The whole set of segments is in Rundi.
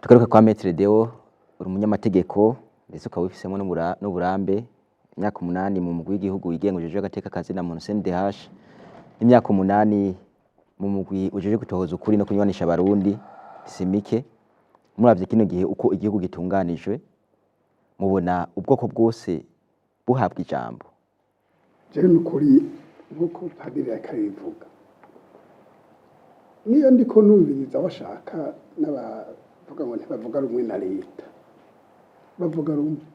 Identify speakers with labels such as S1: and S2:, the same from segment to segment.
S1: Tugaruke kwa Maître Deo. Uri umunyamategeko, ndetse ukaba wifisemo n'uburambe, imyaka 8 mu mugwi w'igihugu wigenga ujejwe agateka ka zina muntu, CNDH, n'imyaka 8 mu mugwi ujejwe gutohoza ukuri no kunywanisha Abarundi, simike. Muravye kino gihe uko igihugu gitunganijwe, mubona ubwoko bwose buhabwa ijambo?
S2: Jewe nukuri, nk'uko padiri yakabivuga, niyo ndiko numviriza, bashaka n'abavuga ngo ntibavuga rumwe na leta, bavuga rumwe,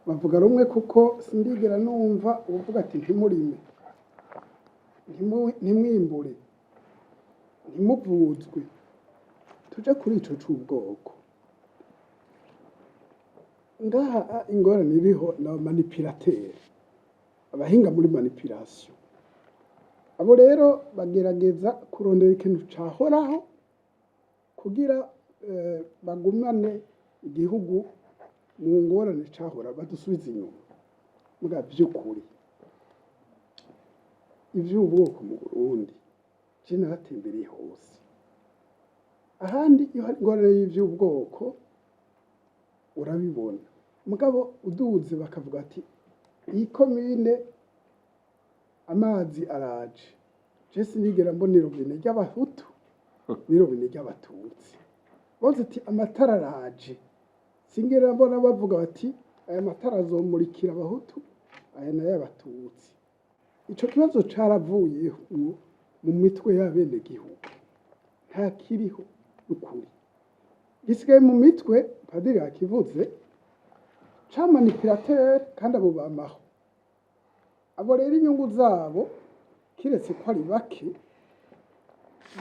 S2: bavuga rumwe, kuko sindigera numva uvuga ati ntimurime, ntimwimbure, ntimuvuzwe. Tuje kuri ico c'ubwoko ngaha, ingorane iriho ni abamanipulateurs, abahinga muri manipulation. Abo rero bagerageza kurondera ikintu cahoraho kugira bagumane igihugu mu ngorane cahora, badusubiza inyuma. Muga vy'ukuri, ivy'ubwoko mu Burundi, je naratembereye hose. Ahandi iyo hari ingorane y'ivy'ubwoko urabibona, mugabo uduze bakavuga ati iyi komine amazi araje, je sinigera mbona irobine ry'Abahutu n'irobine ry'Abatutsi. Bose ati amatara araje, singera mbona bavuga bati aya matara azomurikira Abahutu, aya nayo Abatutsi. Ico kibazo caravuyeho mu mitwe y'abenegihugu, nta kiriho ukuri gisigaye mu mitwe. Padiri yakivuze ca manipulateurs, kandi abo bamaho. Abo rero inyungu zabo, kiretse ko ari bake,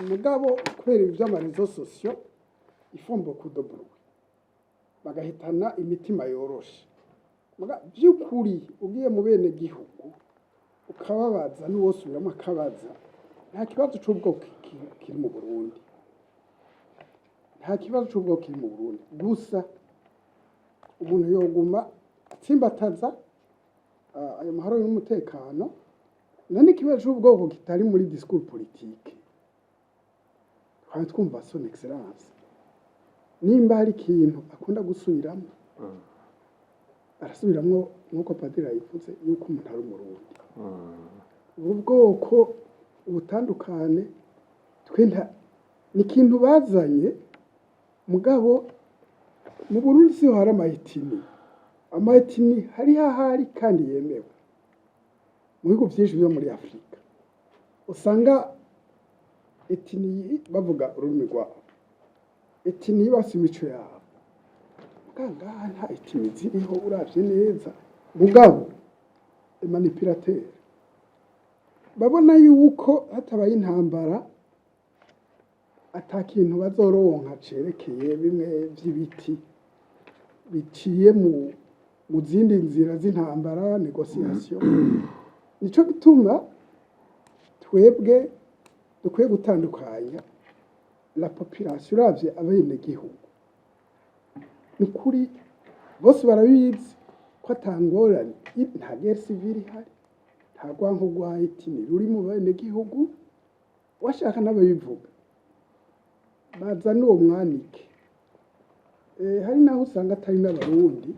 S2: mugabo kubera ibi vy'ama réseaux sociaux, ils font beaucoup de bruit, bagahitana imitima yoroshe. Muga vy'ukuri, ugiye mu bene gihugu ukababaza, n'uwosubiramwo akabaza, nta kibazo c'ubwoko kiri mu Burundi, nta kibazo c'ubwoko kiri mu Burundi. Gusa umuntu yoguma atsimbataza ayo mahoro n'umutekano. None ikibazo c'ubwoko kitari muri discours politique, twari twumva Son Excellence nimba hari ikintu akunda gusubiramo, arasubiramwo, nk'uko padiri yabivuze, yuko umuntu ari Umurundi. Ubu bwoko, ubutandukane, twe nta ni ikintu bazanye. Mugabo mu Burundi siho hari ama ethnies. Ama ethnies hariho ahari kandi yemewe mu bihugu vyinshi vyo muri Afurika. Usanga ethnie bavuga ururimi rwabo, ethnie bafise imico yabo. Muga ngaha nta ethnie ziriho uravye neza. Mugabo manipulateurs babona yuko hatabaye intambara ata kintu bazoronka cerekeye bimwe vy'ibiti biciye mu zindi nzira z'intambara, négociation. Nico gituma twebwe dukwiye gutandukanya la population. Uravye abenegihugu, ni ukuri bose barabizi ko ata ngorane, nta guerre civile ihari, nta rwanko rwa ethnie ruri mu benegihugu. Washaka n'ababivuga bazana uwo mwanike. Hari naho usanga atari n'Abarundi,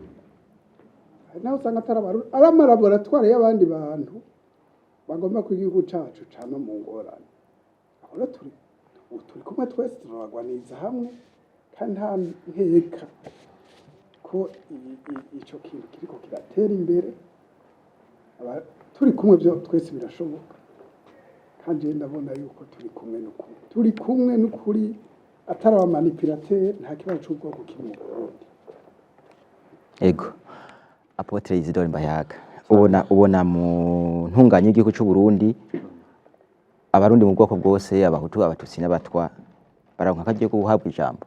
S2: hari naho usanga atari Abarundi, ari ama laboratoires y'abandi bantu bagomba ko igihugu cacu cama mu ngorane. Aho rero turi kumwe twese, turabagwaniriza hamwe, kandi nta nkeka ko ico kintu kiriko kiratera imbere. Turi kumwe byo twese birashoboka, kandi je ndabona yuko turi kumwe n'ukuri, turi kumwe n'ukuri, atari abamanipulateurs. Nta kibazo c'ubwoko kiri mu Burundi.
S1: Ego, Apôtre Isidore Mbayaga, ubona mu ntunganyo y'igihugu cy'u Burundi, Abarundi mu bwoko bwose, Abahutu, Abatutsi n'Abatwa, baronka akaryo ko guhabwa ijambo?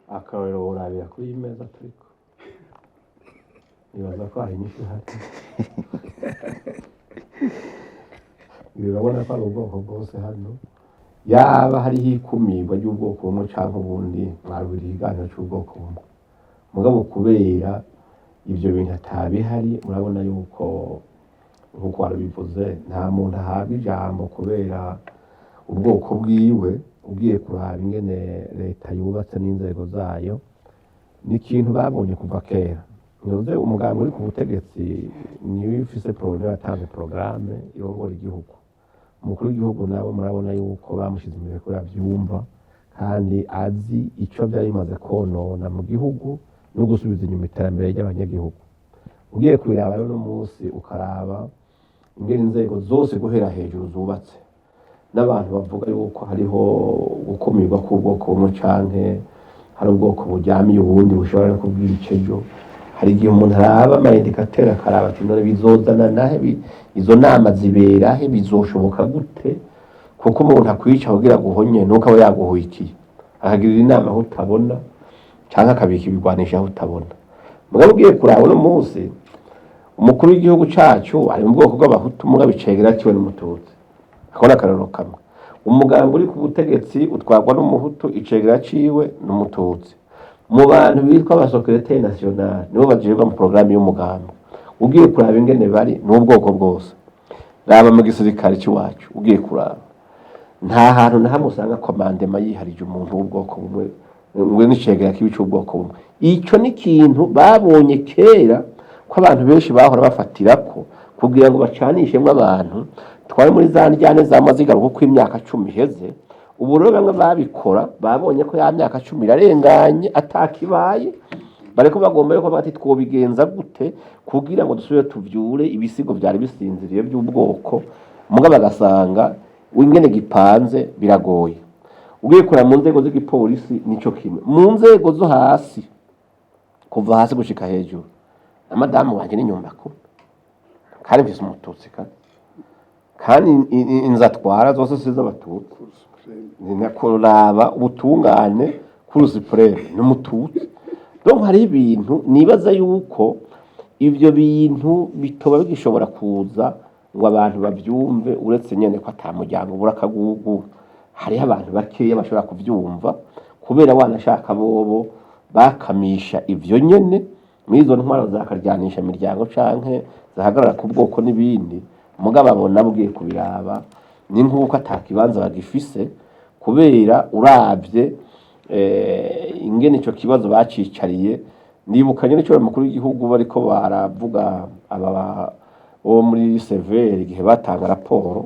S3: Akarorero worabira kuri iyi meza turiko, nibaza ko hari inyishu ihari. Ibi urabona ko ari ubwoko bwose hano. Yaba hariho ikumirwa ry'ubwoko bumwe canke ubundi, mwarubira ikiganiro c'ubwoko bumwe. Mugabo kubera ivyo bintu atabihari, murabona yuko, nkuko warabivuze, nta muntu ahabwa ijambo kubera ubwoko bwiwe. Ugiye kuraba ingene leta yubatse n'inzego zayo, ni ikintu babonye kuva kera. Ntuze umuganga uri ku butegetsi niwe ufise niwe yatanze porogaramu irongora igihugu. Umukuru w'igihugu nabo murabona yuko bamushize imbere kubera avyumva kandi azi ico vyari bimaze konona mu gihugu no gusubiza inyuma iterambere ry'abanyagihugu. Ugiye kubiraba rero uno munsi, ukaraba ingene inzego zose guhera hejuru zubatse, n'abantu bavuga yuko hariho gukumirwa k'ubwoko bumwe canke hari ubwoko buryamiye ubundi bushobora no kubwica ejo, hari igihe umuntu araba ama indicateurs, akaraba ati: "None bizozana nahe? Izo nama zibera he? Bizoshoboka gute?" Kuko umuntu akwica kugira aguhonye nuko aba yaguhuikiye, akagirira inama aho utabona canke akabika ibigwanisho aho utabona. Mugabo ugiye kuraba uno munsi, umukuru w'igihugu cacu ari mu bwoko bw'Abahutu, mugabo icegera ciwe n'Umututsi. Ako ni akarorero kamwe. Umuganga uri ku butegetsi utwarwa n'Umuhutu, icegera ciwe n'Umututsi. Mu bantu bitwa aba secrétaire national, nibo bajejwe mu porogaramu y'umugambi, ugiye kuraba ingene bari n'ubwoko bwose. Raba mu gisirikare c'iwacu, ugiye kuraba nta hantu na hamwe usanga commandement yiharije umuntu w'ubwoko bumwe ngo n'icegera kibi c'ubwoko bumwe. Ico ni ikintu babonye kera ko abantu benshi bahora bafatirako kugira ngo bacanishemwo abantu, twari muri za ndyane zama zigaruka uko imyaka 10 iheze. Ubu rero bamwe babikora babonye ko ya myaka 10 irarenganye atakibaye, bariko bagomba yuko bati: "Twobigenza gute kugira ngo dusubire tuvyure ibisigo vyari bisinziriye by'ubwoko?" Mugabo bagasanga ingene gipanze biragoye. Ugiye kureba mu nzego z'igipolisi nico kimwe, mu nzego zo hasi, kuva hasi gushika hejuru. Na madamu wanje ni nyumbako, kandi mfise Umututsi, kandi inzu atwara zose si iz'Abatutsi. Ni kuraba ubutungane kuri suprême n'Umututsi. Donc hari ibintu nibaza yuko ivyo bintu bitoba bigishobora kuza ngo abantu bavyumve, uretse nyene ko ata muryango ubura akagugu. Hariho abantu bakeya bashobora kuvyumva kubera wanashaka bobo bakamisha ivyo nyene muri izo ntwaro zakaryanisha imiryango canke zahagarara ku bwoko n'ibindi. Mugabo abona bugiye kubiraba ni nk'uko ata kibanza bagifise, kubera uravye ingene ico kibazo bacicariye. Ndibuka nyene ico mukuru w'igihugu bariko baravuga aba bo muri CVR, igihe batanga raporo,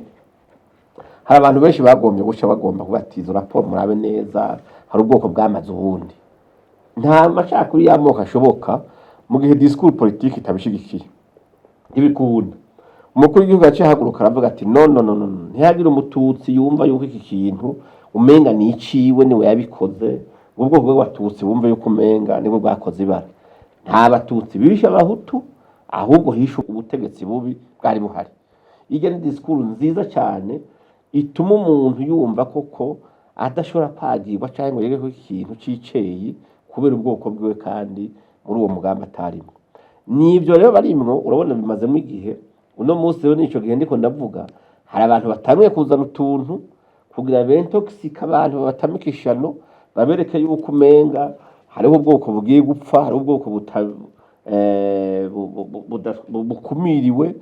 S3: hari abantu benshi bagombye guca bagomba kuba ati: "Izo raporo murabe neza, hari ubwoko bwamaze ubundi." Nta macakuri y'amoko ashoboka mu gihe discours politique itabishigikiye, ntibikunda. Umukuru w'igihugu yaciye ahaguruka aravuga ati: "No, no, no, no, ntihagire Umututsi yumva yuko iki kintu umenga ni iciwe, niwe yabikoze." Ubwo bwoko bw'Abatutsi bumve yuko umenga nibwo bwakoze ibara. Nta Batutsi bishe Abahutu, ahubwo hishe ubutegetsi bubi bwari buhari. Irya ni discours nziza cyane ituma umuntu yumva koko adashobora kwagirwa cyangwa ngo yegeko ikintu c'iceyi kubera ubwoko bwiwe, kandi muri uwo mugambi atarimwo. Nivyo rero barimwo, urabona bimazemo igihe. Uno munsi rero nico gihe ndiko ndavuga, hari abantu batanguye kuzana utuntu kugira b'intoxique abantu, babatamika ishano, babereke yuko umenga hariho ubwoko bugiye gupfa, hariho ubwoko bukumiriwe,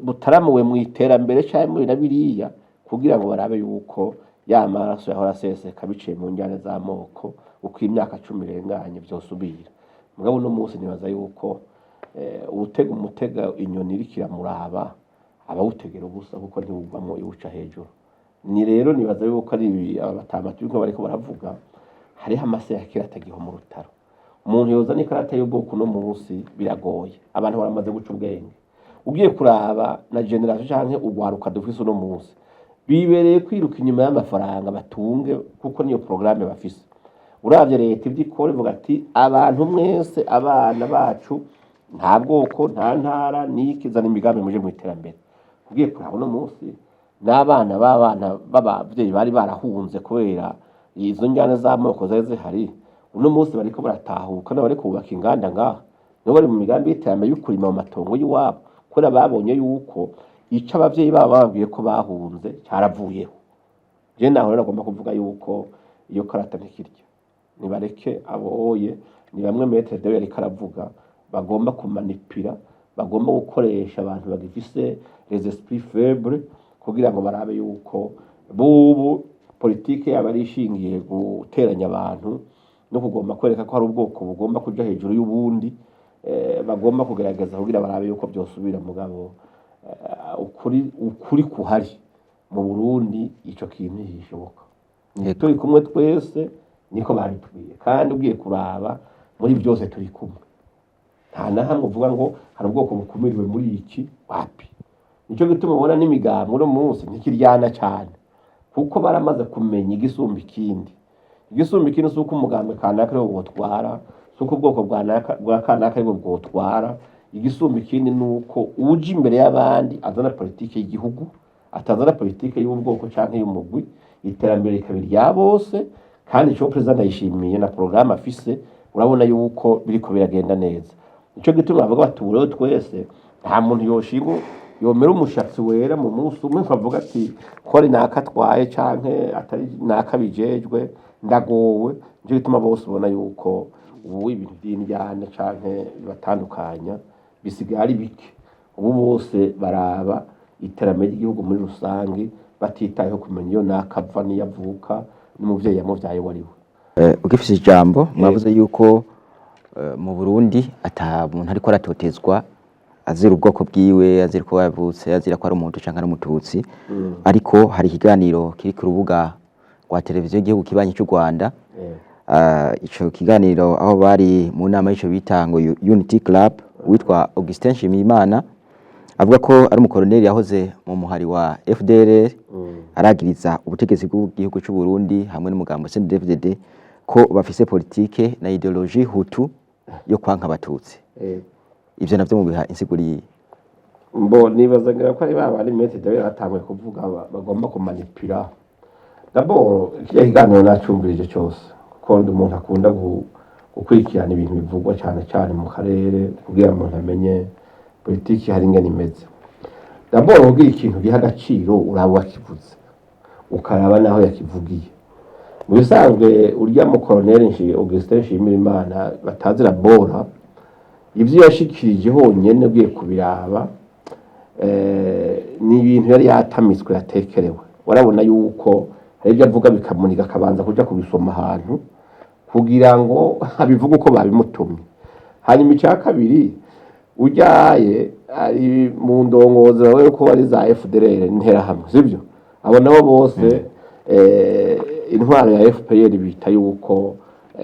S3: butaramuwe mu iterambere canke muri na biriya, kugira ngo barabe yuko ya maraso yahora aseseka biciye mu njyane z'amoko uko imyaka 10 irenganye vyosubira. Mugabo uno munsi nibaza yuko uwutega umutega inyoni iriko iramuraba abawutegera ubusa, kuko ntiwugwamwo, iwuca hejuru. Ni rero nibaza yuko ari ibi aba batama turiko bariko baravuga. Hariho amase ya kera atagiho mu rutaro. Umuntu yozana ikarata y'ubwoko uno munsi biragoye, abantu baramaze guca ubwenge. Ugiye kuraba na génération canke urwaruka dufise uno munsi, bibereye kwiruka inyuma y'amafaranga batunge, kuko niyo programme bafise. Uravye leta ivyo ikora, ivuga ati: "Abantu mwese, abana bacu, nta bwoko, nta ntara niki, zana imigambi muje mu iterambere." Ugiye kuraba uno munsi n'abana b'abana b'abavyeyi bari barahunze kubera izo njyana z'amoko zari zihari, uno munsi bariko baratahuka, nabo bariko bubaka inganda ngaha, nibo bari mu migambi y'iterambere yo kurima mu matongo y'iwabo, kubera babonye yuko ico abavyeyi babo bababwiye ko bahunze caravuyeho. Je naho rero nagomba kuvuga yuko iyo karata ntikirya, nibareke aboye. Ni bamwe Maître Deo yariko aravuga, bagomba kumanipira, bagomba gukoresha abantu bagifise les esprits faibles kugira ngo barabe yuko bubu Politike yaba ari ishingiye guteranya abantu no kugomba kwereka ko hari ubwoko bugomba kuja hejuru y'ubundi, bagomba kugerageza kugira barabe yuko byosubira. Mugabo ukuri kuhari mu Burundi, ico kintu ntigishoboka. Turi kumwe twese, niko babitubwiye, kandi ugiye kuraba muri byose turi kumwe. Nta na hamwe uvuga ngo hari ubwoko bukumiriwe muri iki, wapi. Nico gituma ubona n'imigambi uno munsi ntikiryana cyane, kuko baramaze kumenya igisumba ikindi. Igisumba ikindi si uko umugambi kanaka ariwo wotwara, si uko ubwoko bwa kanaka aribwo bwotwara. Igisumba ikindi ni uko uje imbere y'abandi azana politike y'igihugu, atazana politike y'ubwoko canke y'umugwi, iterambere rikaba irya bose. Kandi ico perezida Ndayishimiye na porogaramu afise, urabona yuko biriko biragenda neza. Nico gituma bavuga bati ubu rero twese nta muntu yoshinga yomera umushatsi wera mu munsi umwe ngo avuga ati ko ari naka atwaye canke atari naka bijejwe, ndagowe. Nico gituma bose ubona yuko ubu ibintu vy'indyane canke bibatandukanya bisigaye ari bike. Ubu bose baraba iterambere ry'igihugu muri rusange, batitayeho kumenya iyo naka ava n'iyo avuka n'umuvyeyi yamuvyaye uwo ari we.
S1: Ugifise ijambo, mwavuze yuko mu Burundi ata muntu ariko aratotezwa azira ubwoko bwiwe, azira ko yavutse, azira ko ari umuhutu canke ari umututsi. Ariko hari ikiganiro kiri ku rubuga rwa televiziyo y'igihugu kibanyi c'u Rwanda. Ico kiganiro aho bari mu nama y'ico bita ngo Unity Club, witwa Augustin Nshimiyimana avuga ko ari umukoloneli yahoze mu muhari wa FDLR, aragiriza ubutegetsi bw'igihugu c'u Burundi hamwe n'umugambo CNDD-FDD ko bafise politike na idéologie hutu yo kwanka abatutsi. Ivyo navyo mubiha insiguro?
S3: Mbo nibaza ngira ko ari ba bandi Maître David batanguye kuvuga bagomba kumanipira. D'abord, kiriya kiganiro nacumvirije cyose, kuko ndi umuntu akunda gukurikirana ibintu bivugwa cyane cyane mu karere, kugira ngo umuntu amenye politiki hari ingene imeze. D'abord, kugira ikintu giha agaciro, uraba uwakivuze, ukaraba n'aho yakivugiye. Mu bisanzwe urya mu colonel Augustin Nshimirimana batazira Bora, ivyo yashikirije honyene ugiye kubiraba, ni ibintu yari yatamitswe, yatekerewe. Warabona yuko hari ibyo avuga bikamuniga, akabanza kuja kubisoma ahantu kugira ngo abivuge uko babimutumye. Hanyuma icya kabiri, ujyaye ari mu ndongozi bawe ko ari za FDLR, Interahamwe, sibyo? Abo nabo bose, intwaro ya FPR bita yuko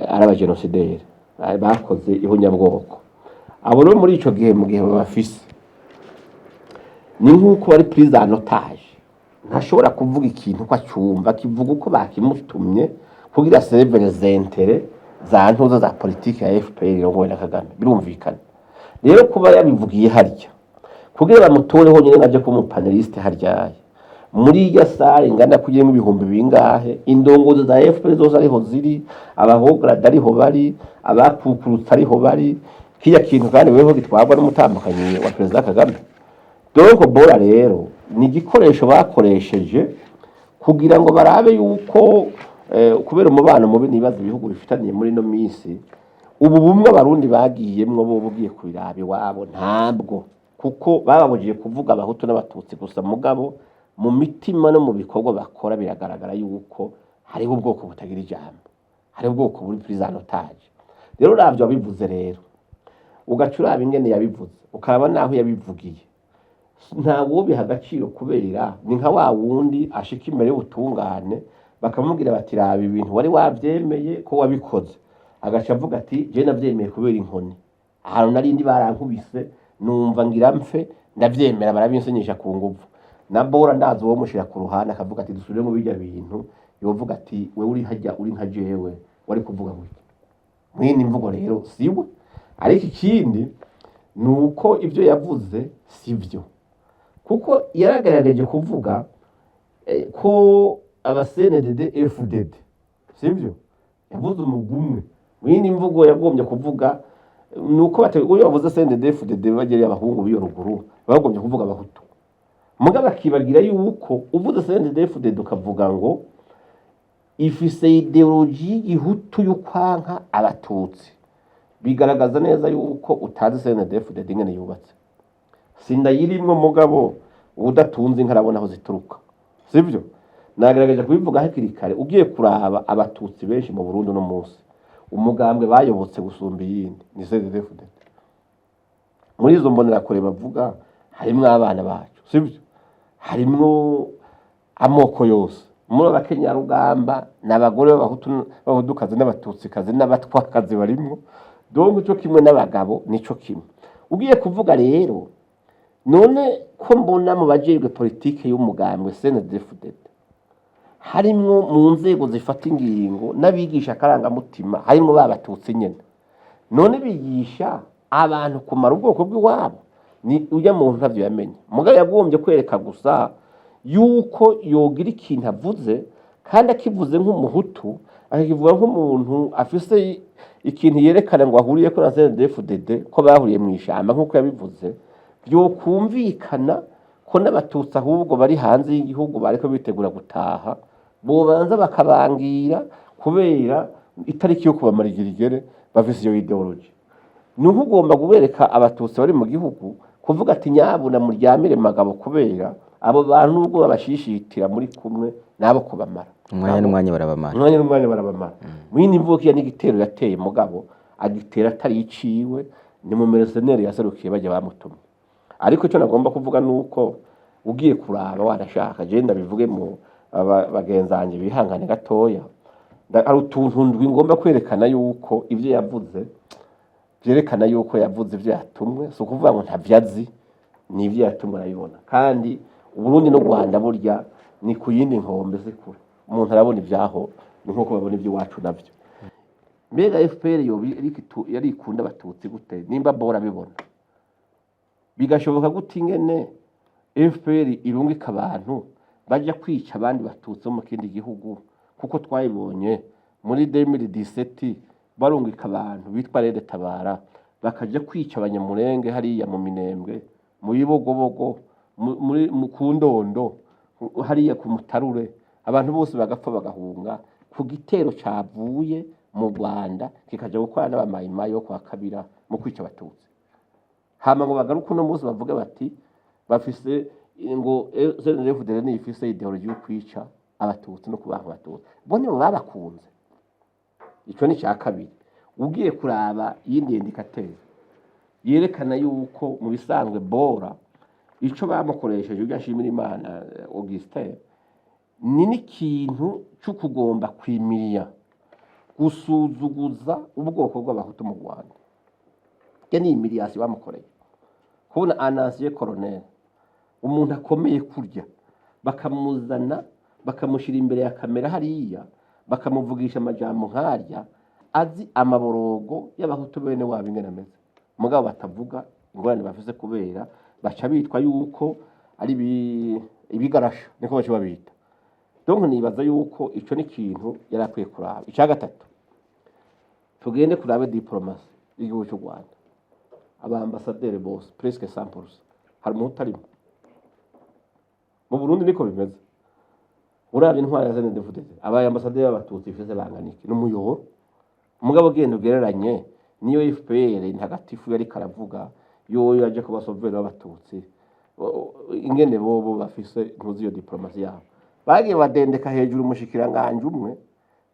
S3: ari abagenosideri bakoze ihonyabwoko. Abo rero muri ico gihe, mu gihe babafise, ni nk'uko bari prise en otage. Ntashobora kuvuga ikintu ko acumva, kivuga uko bakimutumye kugira servir les intérêts za ntuza za politike ya FPR irongowe na Kagame. Birumvikana rero kuba yabivugiye harya kugira bamutore honyine naje kuba umupaneliste haryaye muri irya salle ingana kugiramo ibihumbi bingahe, indongozi za FPR zose ariho ziri, abahograda ariho bari, abakukurutse ariho bari. Kirya kintu kandi weho gitwarwa n'umutambukanyi wa Perezida Kagame. Donc Bora rero ni igikoresho bakoresheje kugira ngo barabe yuko kubera umubano mubi nibaza ibihugu bifitaniye muri ino minsi, ubu bumwe abarundi bagiyemwo bo bugiye kubiraba iwabo ntabwo, kuko bababujije kuvuga abahutu n'abatutsi gusa, mugabo mu mitima no mu bikorwa bakora biragaragara yuko hariho ubwoko butagira ijambo, hariho ubwoko buri prise en otage. Rero uravye wabivuze, rero ugaca uraba ingene yabivuze, ukaraba naho yabivugiye, nta wobiha agaciro, kubera ni nka wa wundi ashika imbere y'ubutungane bakamubwira bati raba ibintu wari wavyemeye ko wabikoze, agaca avuga ati je navyemeye kubera inkoni, ahantu narindi barankubise numva ngira mpfe, ndavyemera, barabinsenyesha ku nguvu. Na Bora ndazi uwo mushira ku ruhande akavuga ati dusubire mu birya bintu, yovuga ati wewe uri hajya uri nka jewe wari kuvuga gutya. Mwene imvugo rero siwe. Ariko ikindi ni uko ibyo yavuze sivyo, kuko yaragerageje kuvuga ko aba CNDD FDD, sivyo? Yavuze umugwi umwe. Mwene imvugo yagombye kuvuga ni uko uyo bavuze CNDD FDD bagereye abahungu b'iyo ruguru, bagombye kuvuga abahutu, mugabo akibagira yuko uvuze CNDD FDD ukavuga ngo ifise idéologie y'igihutu y'ukwanka abatutsi, bigaragaza neza yuko utazi CNDD-FDD ingene yubatse. Sindayirimwo, mugabo udatunze inka arabona aho zituruka, sivyo? Nagerageje kubivuga hakiri kare. Ugiye kuraba abatutsi benshi mu Burundi uno munsi, umugambwe bayobotse gusumba iyindi ni CNDD-FDD. Muri izo mbonerakure bavuga harimwo abana bacu, sibyo? Harimwo amoko yose. Muri abakenyarugamba ni abagore b'abahutu, b'abahudukazi n'abatutsikazi n'abatwakazi barimwo. Donc ico kimwe n'abagabo nico kimwe. Ugiye kuvuga rero, none ko mbona mu bajejwe politike y'umugambwe CNDD-FDD harimwo mu nzego zifata ingingo n'abigisha akarangamutima, harimwo ba batutsi nyene, none bigisha abantu kumara ubwoko bw'iwabo? Ni ujya muntu ntavyo yamenye. Mugabo yagombye kwereka gusa yuko yogira ikintu avuze, kandi akivuze nk'umuhutu, akakivuga nk'umuntu afise ikintu yerekana ngo ahuriye ko na CNDD-FDD, ko bahuriye mu ishamba nk'uko yabivuze, byokumvikana ko n'abatutsi ahubwo bari hanze y'igihugu bariko bitegura gutaha bobanza bakabangira, kubera itariki yo kubamara igirigere bafise iyo idéologie. Ni ugomba kubereka abatutsi bari mu gihugu, kuvuga ati: "Nyabuna muryamire magabo, kubera abo bantu nubwo babashishitira muri kumwe nabo kubamara."
S1: Umwanya n'umwanya barabamara.
S3: Umwanya n'umwanya barabamara. Mu yindi mvugo, kiya n'igitero yateye, mugabo agitera atari iciwe, ni mu mercenaire yaserukiye bajya bamutumye. Ariko icyo nagomba kuvuga ni uko ugiye kuraba, wanashaka je ndabivuge mu bagenzanje bihangane gatoya. Hari utuntu ndwi ngomba kwerekana yuko ivyo yavuze vyerekana yuko yavuze ivyo yatumwe. Si ukuvuga ngo ntavyo azi, ni ivyo yatumwe arabibona. Kandi Uburundi n'u Rwanda burya ni ku yindi nkombe, si kure. Umuntu arabona ibyaho, ni nk'uko babona iby'iwacu navyo. Mbega FPR yoba yari ikunda abatutsi gute nimba bora bibona? Bigashoboka gute ingene FPR irungika abantu bajya kwica abandi batutsi bo mu kindi gihugu, kuko twayibonye muri 2017 barungika abantu bitwa RED Tabara bakaja kwica abanyamurenge hariya mu Minembwe, mu Bibogobogo, muri ku Ndondo hariya ku Mutarure, abantu bose bagapfa bagahunga ku gitero cavuye mu Rwanda kikaja gukorana n'abamayimayi yo kwa Kabira mu kwica abatutsi, hama ngo bagaruke uno munsi bavuge bati bafise ngo CNDD-FDD niyo ifise idéologie yo kwica abatutsi no kubanka abatutsi? Bo nibo babakunze. Ico ni icya kabiri. Ugiye kuraba iyindi indicateur yerekana yuko mu bisanzwe bora ico bamukoresheje ujya nshimira Imana Augustin, ni n'ikintu cyo kugomba kwimiriya gusuzuguza ubwoko bw'abahutu mu Rwanda. Iyo ni humiliation bamukoreye. Kubona un ancien colonel, umuntu akomeye kurya, bakamuzana bakamushyira imbere ya kamera hariya, bakamuvugisha amajambo nkarya, azi amaborogo y'abahutu bene wabo ingene ameze, mugabo batavuga ingorane bafise, kubera baca bitwa yuko ari ibigarasha, niko baca babita. Donc nibaza yuko ico ni ikintu yari akwiye kuraba. Icya gatatu, tugende kurabe diplomatie y'igihugu cy'u Rwanda. Abambasaderi bose presque 100% hari umuntu utarimo. Mu Burundi niko bimeze. Uravye intwari ya CNDD-FDD, abaye ambasaderi b'abatutsi ifise bangana iki? N'umuyoboro. Mugabo genda ugereranye niyo FPR ntagatifu yariko aravuga yoyo yaje kuba sauveur w'abatutsi, ingene bobo bafise ntuzi iyo diplomatie yabo. Bagiye badendeka hejuru umushikiranganje umwe,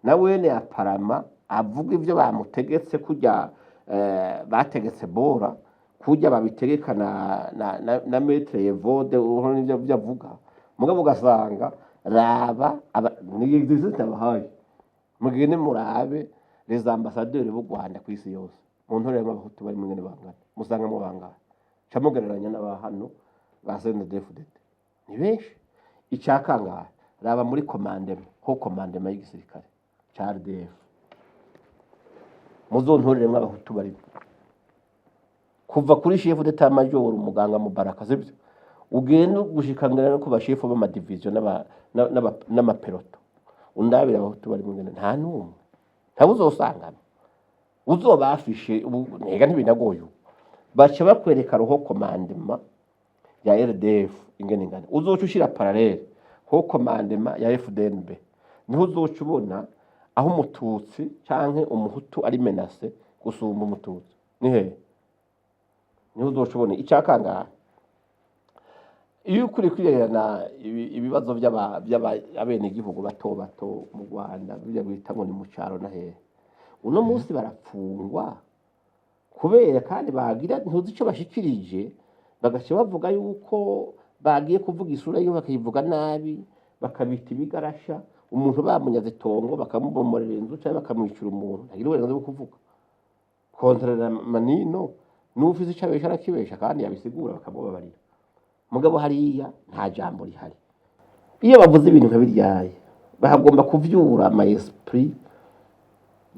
S3: na wene aparama avuga ivyo bamutegetse kurya, bategetse bora kurya babitegeka na maître Evode uhora n'ivyo ivyo avuga. Mugabo ugasanga raba ni exercice nabahaye, mugende murabe les ambassadeurs b'u Rwanda ku isi yose, mu ntore y'abahutu bari mungene bangana, musangamo bangahe? Ca mugereranya n'aba hano ba CNDD-FDD, ni benshi. Icya kangahe, raba muri commandement, haut commandement y'igisirikare ca RDF, muzontoreremwo abahutu barimo, kuva kuri chef d'état major umuganga Mubaraka, sibyo, ugenda gushikangira no ku bashefu b'amadiviziyo n'amapeloton, undabira abahutu bari mu ngene. Nta n'umwe, ntawe uzosangana uzobafishe. Ubu ntega ntibinagoye, ubu baca bakwereka haut commandement ya RDF ingene ingana, uzoca ushira parallèle haut commandement ya FDNB, niho uzoca ubona aho umututsi canke umuhutu ari menacé gusumba umututsi ni hehe. Niho uzoca ubona. Icakangahe, Iyo ukuri kwirerana ibibazo by'abenegihugu bato bato mu Rwanda, bijya bita ngo ni mu cyaro na hehe, uno munsi barapfungwa kubera kandi bagira ntuzi icyo bashikirije, bagaca bavuga yuko bagiye kuvuga isura yiwe, bakayivuga nabi, bakabita ibigarasha. Umuntu bamunyaze itongo, bakamubomorera inzu cyangwa bakamwicira umuntu, ntagira uburenganzira bwo kuvuga. Kontorera manino n'ufise icyo abesha arakibesha, kandi yabisigura bakamubabarira. Mugabo hariya nta jambo rihari. Iyo bavuze ibintu nka biryaye, bahagomba kuvyura ama esprit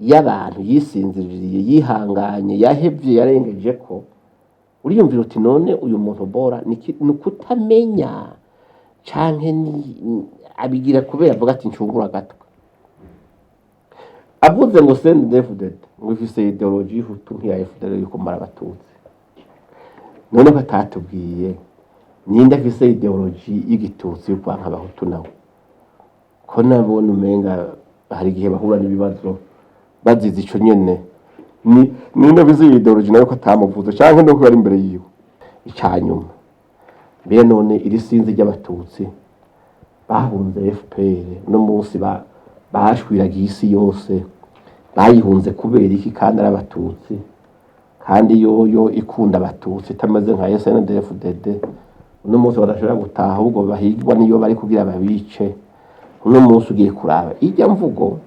S3: y'abantu yisinziriye, yihanganye, yahevye, yarengeje ko uriyumvira uti: "None uyu muntu bora ni ukutamenya canke ni abigira kubera avuga ati ncungura agatwe?" Avuze ngo CNDD-FDD ngo ifise idéologie y'Ihutu nk'iya FDL yo kumara Abatutsi, none ko atatubwiye ninde afise idéologie y'Igitutsi yo kwanka Abahutu nawe, ko nabona umenga hari igihe bahura n'ibibazo bazize ico nyene? Ni ninde afise iyo idéologie nawe ko atamuvuze, canke nuko yari imbere yiwe? Icanyuma mbere, none iri sinzi ry'Abatutsi bahunze FPR uno munsi bashwiragiye isi yose, bayihunze kubera iki kandi ari Abatutsi, kandi yoyo ikunda Abatutsi, itameze nka SNDD-FDD? Uno munsi badashobora gutaha, ahubwo bahigwa niyo bari kugira babice. Uno munsi ugiye kuraba ijya mvugo,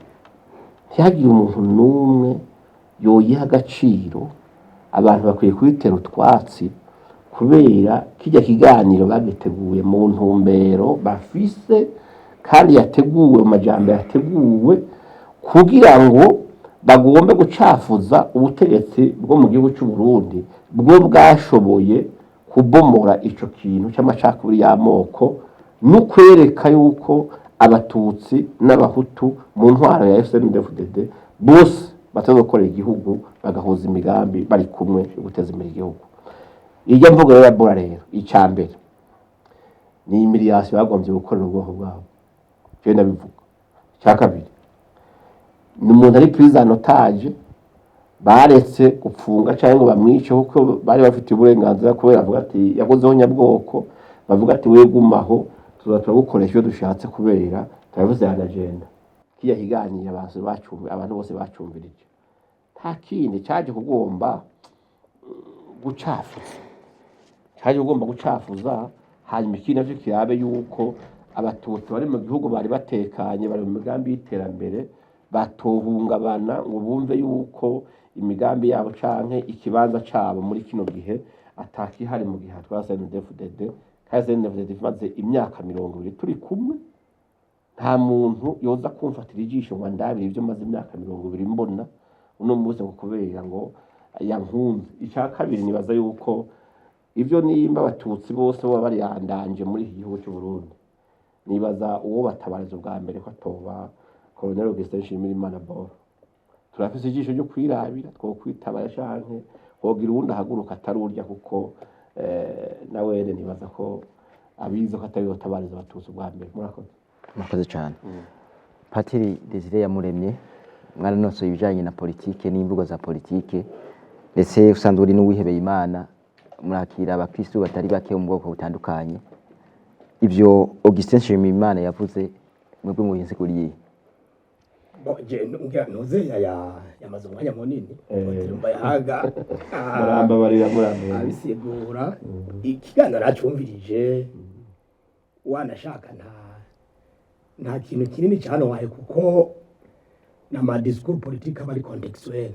S3: ntihagire umuntu n'umwe yoyiha agaciro. Abantu bakwiye kubitera utwatsi, kubera kijya kiganiro bagiteguye mu ntumbero bafise, kandi yateguwe mu majambo yateguwe kugira ngo bagombe gucafuza ubutegetsi bwo mu gihugu cy'u Burundi, bwo bwashoboye kubomora ico kintu c'amacakubiri y'amoko, no kwereka yuko Abatutsi n'Abahutu mu ntwaro ya SNDD-FDD bose bataza gukorera igihugu, bagahuza imigambi bari kumwe yo guteza imbere igihugu. Irya mvugo rero ya Bora rero, icya mbere ni humiliation bagombye gukorera ubwoko bwabo, je ndabivuga. Icya kabiri ni umuntu ari prise en otage, baretse gupfunga cyangwa ngo bamwice kuko bari bafitiye uburenganzira, kubera avuga ati yakozeho nyabwoko. Bavuga ati: "We gumaho, tuza turagukoresha iyo dushatse," kubera turavuze ya agenda. Kiya kiganiro abantu bacumbi, abantu bose bacumvirije, nta kindi cyaje kugomba gucafuza, cyaje kugomba gucafuza. Hanyuma ikindi navyo kirabe yuko Abatutsi bari mu gihugu bari batekanye, bari mu migambi y'iterambere, batohungabana ngo bumve yuko imigambi yabo canke ikibanza cabo muri kino gihe atakihari mu gihe hatwara CNDD-FDD. Kandi CNDD-FDD imaze imyaka 20 turi kumwe, nta muntu yoza kumfatira ijisho ngo andabire ibyo maze imyaka 20 mbona uno munsi ngo kubera ngo yankunze. Icya kabiri, nibaza yuko ibyo nimba Abatutsi bose baba bariyandanje muri iki gihugu cy'u Burundi, nibaza uwo batabariza ubwa mbere ko atoba Colonel Augustin Nshimirimana Boro. Turafise ijisho ryo kwirabira, twokwitabara canke hogira uwundi ahaguruka atari urya, kuko nawene nibaza ko abizi ko atari tabariza Abatutsi ubwa mbere. Murakoze.
S1: Murakoze cyane. Patiri Desire Yamuremye, mwaranosoye ibijyanye na politike n'imvugo za politike, ndetse usanzwe uri n'uwihebeye Imana, murakira abakristu batari bake bo mu bwoko butandukanye. Ibyo Augustin Nshimiyimana yavuze, mwebwe mubisiguriye?
S4: Bon, je ngira ntuze ya yamaze umwanya munini Mbayahaga
S3: Murambabarira, murambabarira.
S4: abisigura. Ikiganiro nacumvirije, wanashaka nta kintu kinini cyane kuko n'ama discours politique aba ari contextuel.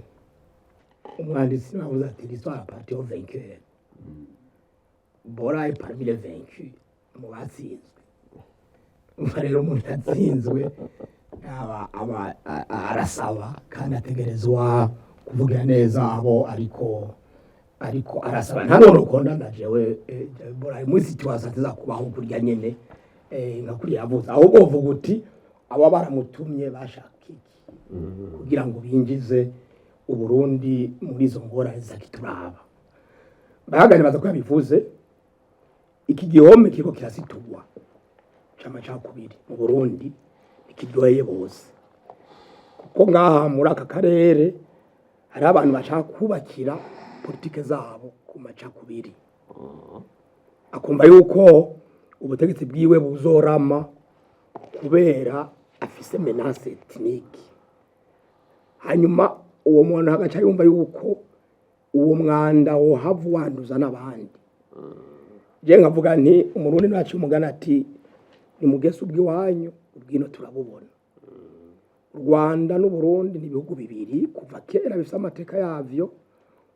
S4: Umwanditsi niwe yavuze ati: "L'histoire appartient aux vainqueurs." Bora est parmi les vaincus, mu batsinzwe. Umva rero, umuntu yatsinzwe aba arasaba, kandi ategerezwa kuvugira neza abo ariko arasaba. Nta none ukondana jewe Bora muri situation atiza kubaho kurya nyene nka kuriya yavuze. Ahubwo uvuga uti aba baramutumye bashaka iki kugira ngo binjize Uburundi muri izo ngorane zakituraba? Bahaganibaza ko yabivuze. Iki gihome kiriko kirasiturwa c'amacakubiri mu Burundi ntikiryoheye bose, kuko ngaha muri aka karere hariho abantu bashaka kubakira politike zabo ku macakubiri, akumva yuko Ubutegetsi bwiwe buzorama kubera afise menace ethnique. Hanyuma uwo muntu agaca yumva yuko uwo mwanda wohava wanduza n'abandi. Je nkavuga nti Umurundi ntaciye umugani ati: "Nimugese ubw'iwanyu, ubwino turabubona." U Rwanda n'Uburundi ni ibihugu bibiri kuva kera bifise amateka yavyo.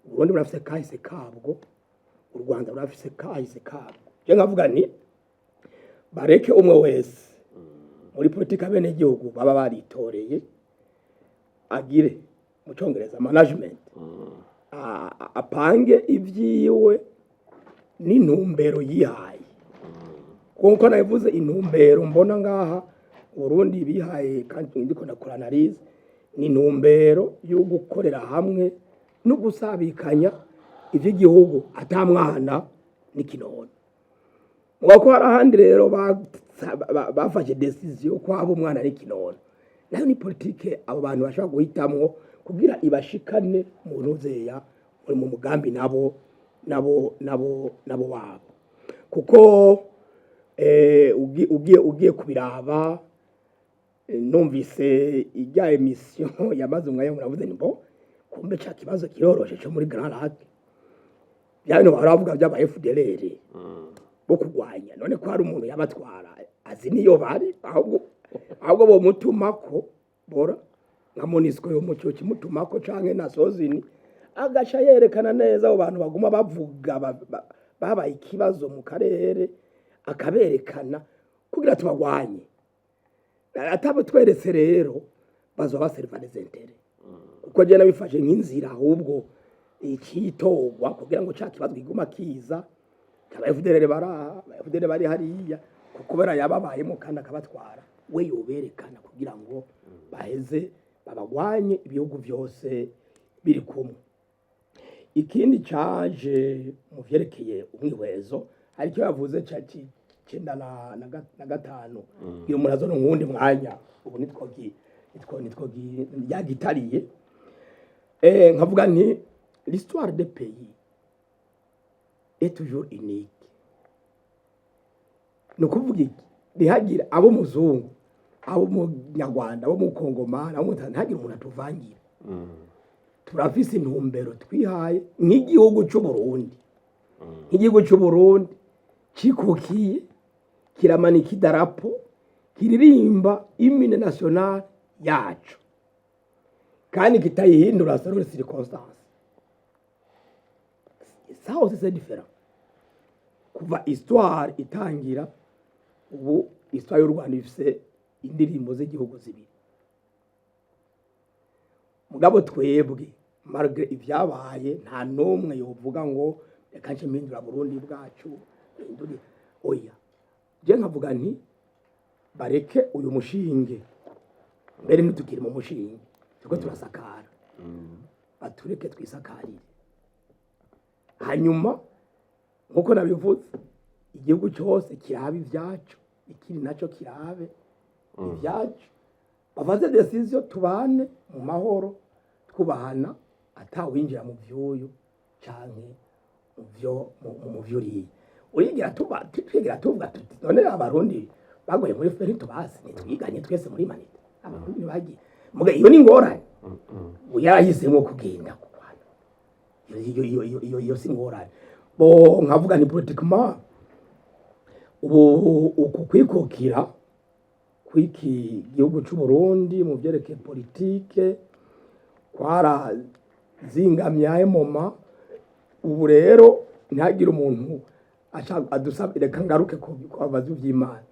S4: Uburundi burafise kahise kabwo, u Rwanda burafise kahise kabwo. Je nkavuga nti bareke umwe wese muri politiki abenegihugu baba baritoreye agire, mu Congereza, management, apange ivyiwe n'intumbero yihaye. Kuko nabivuze, intumbero mbona ngaha Burundi bihaye, kandi ndiko ndakora analyse, ni intumbero yo gukorera hamwe no gusabikanya ivy'igihugu ata mwana n'ikinono. Muga ko hari ahandi rero bafashe décision ko haba umwana n'ikinono, nayo ni politike abo bantu bashobora guhitamwo kugira ibashikane mu ntuzeya mu mugambi nabo wabo. Kuko ugiye kubiraba, numvise ijya émission yamaze umwanya, muravuze ni bo kumbe ca kibazo kiroroshe co muri Grands Lacs, bya bintu bahora bavuga by'aba FDLR bo kurwanya. None ko hari umuntu yabatwara azi niyo bari, ahubwo bomutumako bora nka MONUSCO yo mucyo kimutumako canke na sozini, agaca yerekana neza abo bantu baguma bavuga babaye ikibazo mu karere, akaberekana kugira tubagwanye. Atabutweretse rero bazoba baserva les intérêts, kuko je nabifashe nk'inzira ahubwo ikitorwa kugira ngo ca kibazo kiguma kiza, aba FDLR baraha, aba FDLR bari hariya, kubera yababayemo kandi akabatwara, we yoberekana kugira ngo baheze babagwanye ibihugu byose biri kumwe. Ikindi caje mu vyerekeye umwihwezo, hari icyo yavuze ca cenda na gatanu, iyo umuntu azona nkuwundi mwanya ubu nitwo yagitariye. Nkavuga nti l'histoire des pays est toujours unique. Ni ukuvuga iki? Ntihagire abo muzungu, abo munyarwanda, abo mukongomani, abo mu, ntihagire umuntu atuvangira. Turafise intumbero twihaye nk'igihugu c'u Burundi, nk'igihugu c'u Burundi cikukiye, kiramanika idarapo kiririmba hymne national yacu kandi kitayihindura selon les circonstances. Ça aussi, c'est différent. Kuva histoire itangira, ubu histoire y'u Rwanda ifise indirimbo z'igihugu zibiri. Mugabo twebwe, malgré ibyabaye, nta n'umwe yovuga ngo reka nce mpindura Burundi bwacu, mpindure. Oya, je nkavuga nti bareke uyu mushinge. Mbere ntitukiri mu mushinge, turiko turasakara, batureke twisakarire. Hanyuma nkuko nabivuze, igihugu cyose kirabe ibyacu, ikiri nacyo kirabe ibyacu, bafate décision, tubane mu mahoro, twubahana, atawinjira mu vyuyu canke mu vyo mu vyuriye. Urigira tuba twigira tuvuga tuti none Abarundi bagoye muri FPR ntitubasi, ntitwiganye twese muri humanité? Abarundi bagiye muga iyo ni ingorane, yarahisemo kugenda kurwana. Iyo si ingorane. Bo nkavuga ni politiquement ubu uku kwikukira kw'iki gihugu c'u Burundi mu vyerekeye politike kwarazingamye moma. Ubu rero ntihagire umuntu adusaba. Reka ngaruke ku babazi vy'Imana.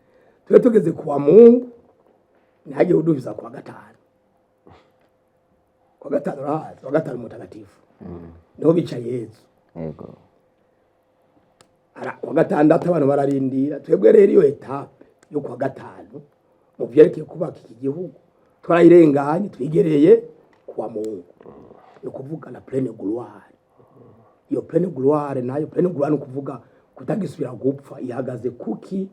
S4: Tube tugeze kuwa Mungu, ntihagire udubiza kuwa gatanu. Kuwa gatanu urahazi, kuwa gatanu mutagatifu niho bica Yezu. Kuwa gatandatu abantu bararindira. Twebwe rero iyo étape yo kuwa gatanu mu vyerekeye kubaka iki gihugu twarayirenganye, twigereye kuwa Mungu, ni ukuvuga la pleine gloire. Iyo pleine gloire nayo, pleine gloire ni ukuvuga kutagisubira gupfa. Ihagaze kuki?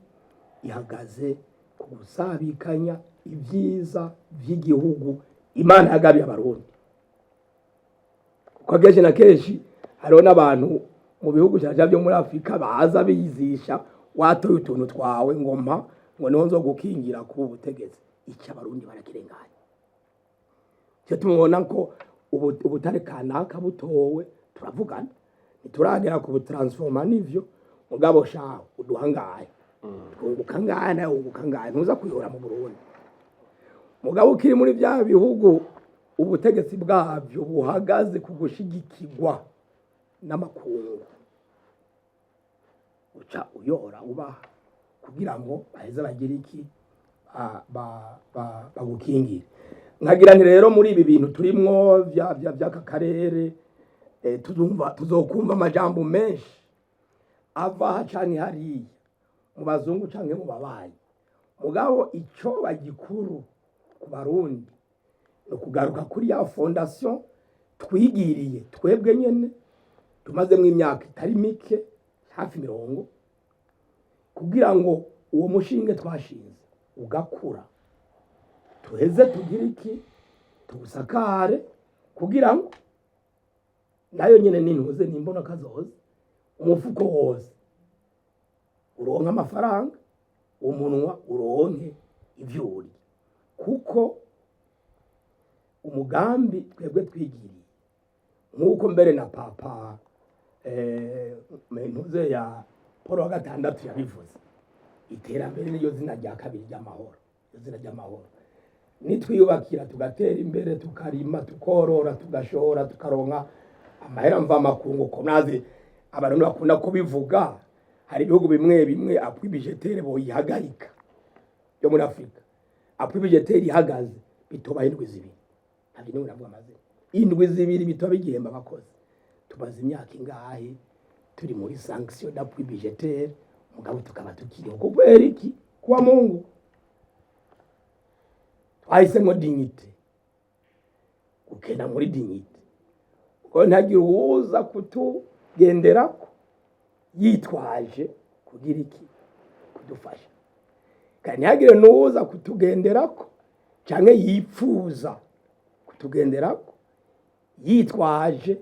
S4: Ihagaze ku gusabikanya ibyiza vy'igihugu Imana yagabiye Abarundi. Kuko kenshi na kenshi hariho n'abantu mu bihugu cyane byo muri Afurika baza bizisha Watoye utuntu twawe, ngo mpa, ngo niho nzogukingira kuba ubutegetsi. Icyo Abarundi barakirenganya. Cyo tumubona ko ubutare kanaka butowe, turavugana, ntituragera ku butransforma, nivyo. Mugabo shaho uduha ngahe, twunguka ngahe, nawe wunguka ngahe, ntuza kuyora mu Burundi. Mugabo ukiri muri bya bihugu ubutegetsi bwabyo buhagaze ku gushigikirwa n'amakungu, uca uyora ubaha kugira ngo baheze bagire iki, bagukingire. Nkagira nti rero muri ibi bintu turimwo vy'aka karere, tuzumva, tuzokumva amajambo menshi ava aha canke hariya, mu bazungu canke mu babanyi. Mugabo ico bagikuru ku Barundi ni ukugaruka kuri ya fondation twigiriye twebwe nyene, tumazemwo imyaka itari mike, hafi 30, kugira ngo uwo mushinge twashinze ugakura, tuheze tugire iki, tuwusakare, kugira ngo nayo nyene nintuze nimbona kazoza, umufuko wose uronke amafaranga, umunwa uronke ivyo urya. Kuko umugambi twebwe twigiriye, nk'uko mbere na Papa ntuze ya Paul wa gatandatu yabivuze, iterambere niryo zina rya kabiri ry'amahoro. Iryo zina ry'amahoro, nitwiyubakira, tugatera imbere, tukarima, tukorora, tugashora, tukaronka amahera mvamakungu, ko nazi Abarundi bakunda kubivuga, hari ibihugu bimwe bimwe appui budgétaire boyihagarika yo muri Afurika, appui budgétaire ihagaze bitoba indwi 2, ntabyo niwe navuga amazina, indwi 2 bitoba bigihemba abakozi. Tumaze imyaka ingahe turi muri sanction d'appui budgétaire, mugabo tukaba tukiriho kubera iki? Kuwa Mungu twahisemo dignité, gukena muri dignité, kuko ntagire uwuza kutugenderako yitwaje kugira iki, kudufasha, kandi ntihagire n'uwuza kutugenderako canke yipfuza kutugenderako yitwaje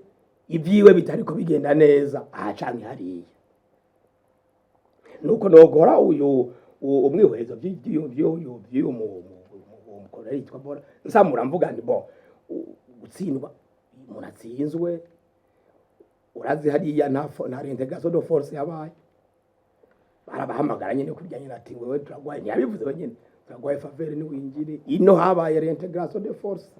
S4: ibyiwe bitariko bigenda neza aha canke hariya. Nuko nogora uyu umwihwezo vy'uyu mukorera yitwa Bora nsamura, mvuga nti bo gutsindwa, umuntu atsinzwe, urazi hariya nta réintégration de force yabaye. Barabahamagara nyine kurya nyine, ati wewe turagwaye, ntiyabivuze wenyine, turagwaye faveur niwinjire ino. Habaye réintégration de force,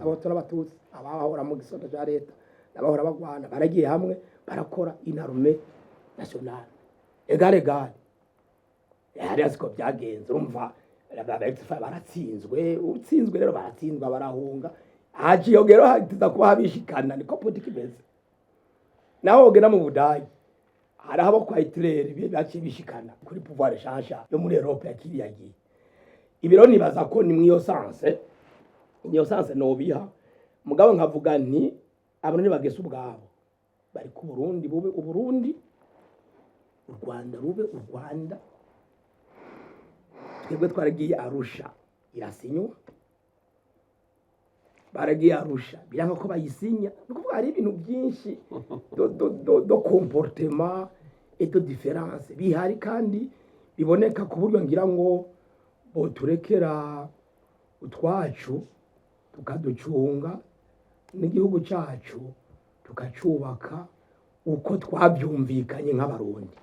S4: Abahutu n'Abatutsi, abahora mu gisata ca leta n'abahora bagwana baragiye hamwe, barakora une armée nationale égale égale. Hariya siko byagenze. Urumva baratsinzwe, utsinzwe rero baratsinzwa, barahunga. Haje iyo gero hatiza kuba habishikana, niko politiki imeze. Naho wogera mu Budagi, hariho abo kwa Hitler baciye bishikana kuri pouvoir shasha yo muri Europe ya kiriya gihe. Ibiro nibaza ko ni mwiyo sens, niyo sens nobiha. Mugabo nkavuga nti abantu ntibagese ubwabo bari ku Burundi bube Uburundi, u Rwanda rube u Rwanda. Twebwe twaragiye Arusha, irasinywa. Baragiye Arusha, biranga ko bayisinya. Ni ukuvuga hari ibintu byinshi de comportement et de différence bihari kandi biboneka, ku buryo ngira ngo boturekera utwacu, tukaducunga, n'igihugu cyacu tukacubaka uko twabyumvikanye nk'Abarundi.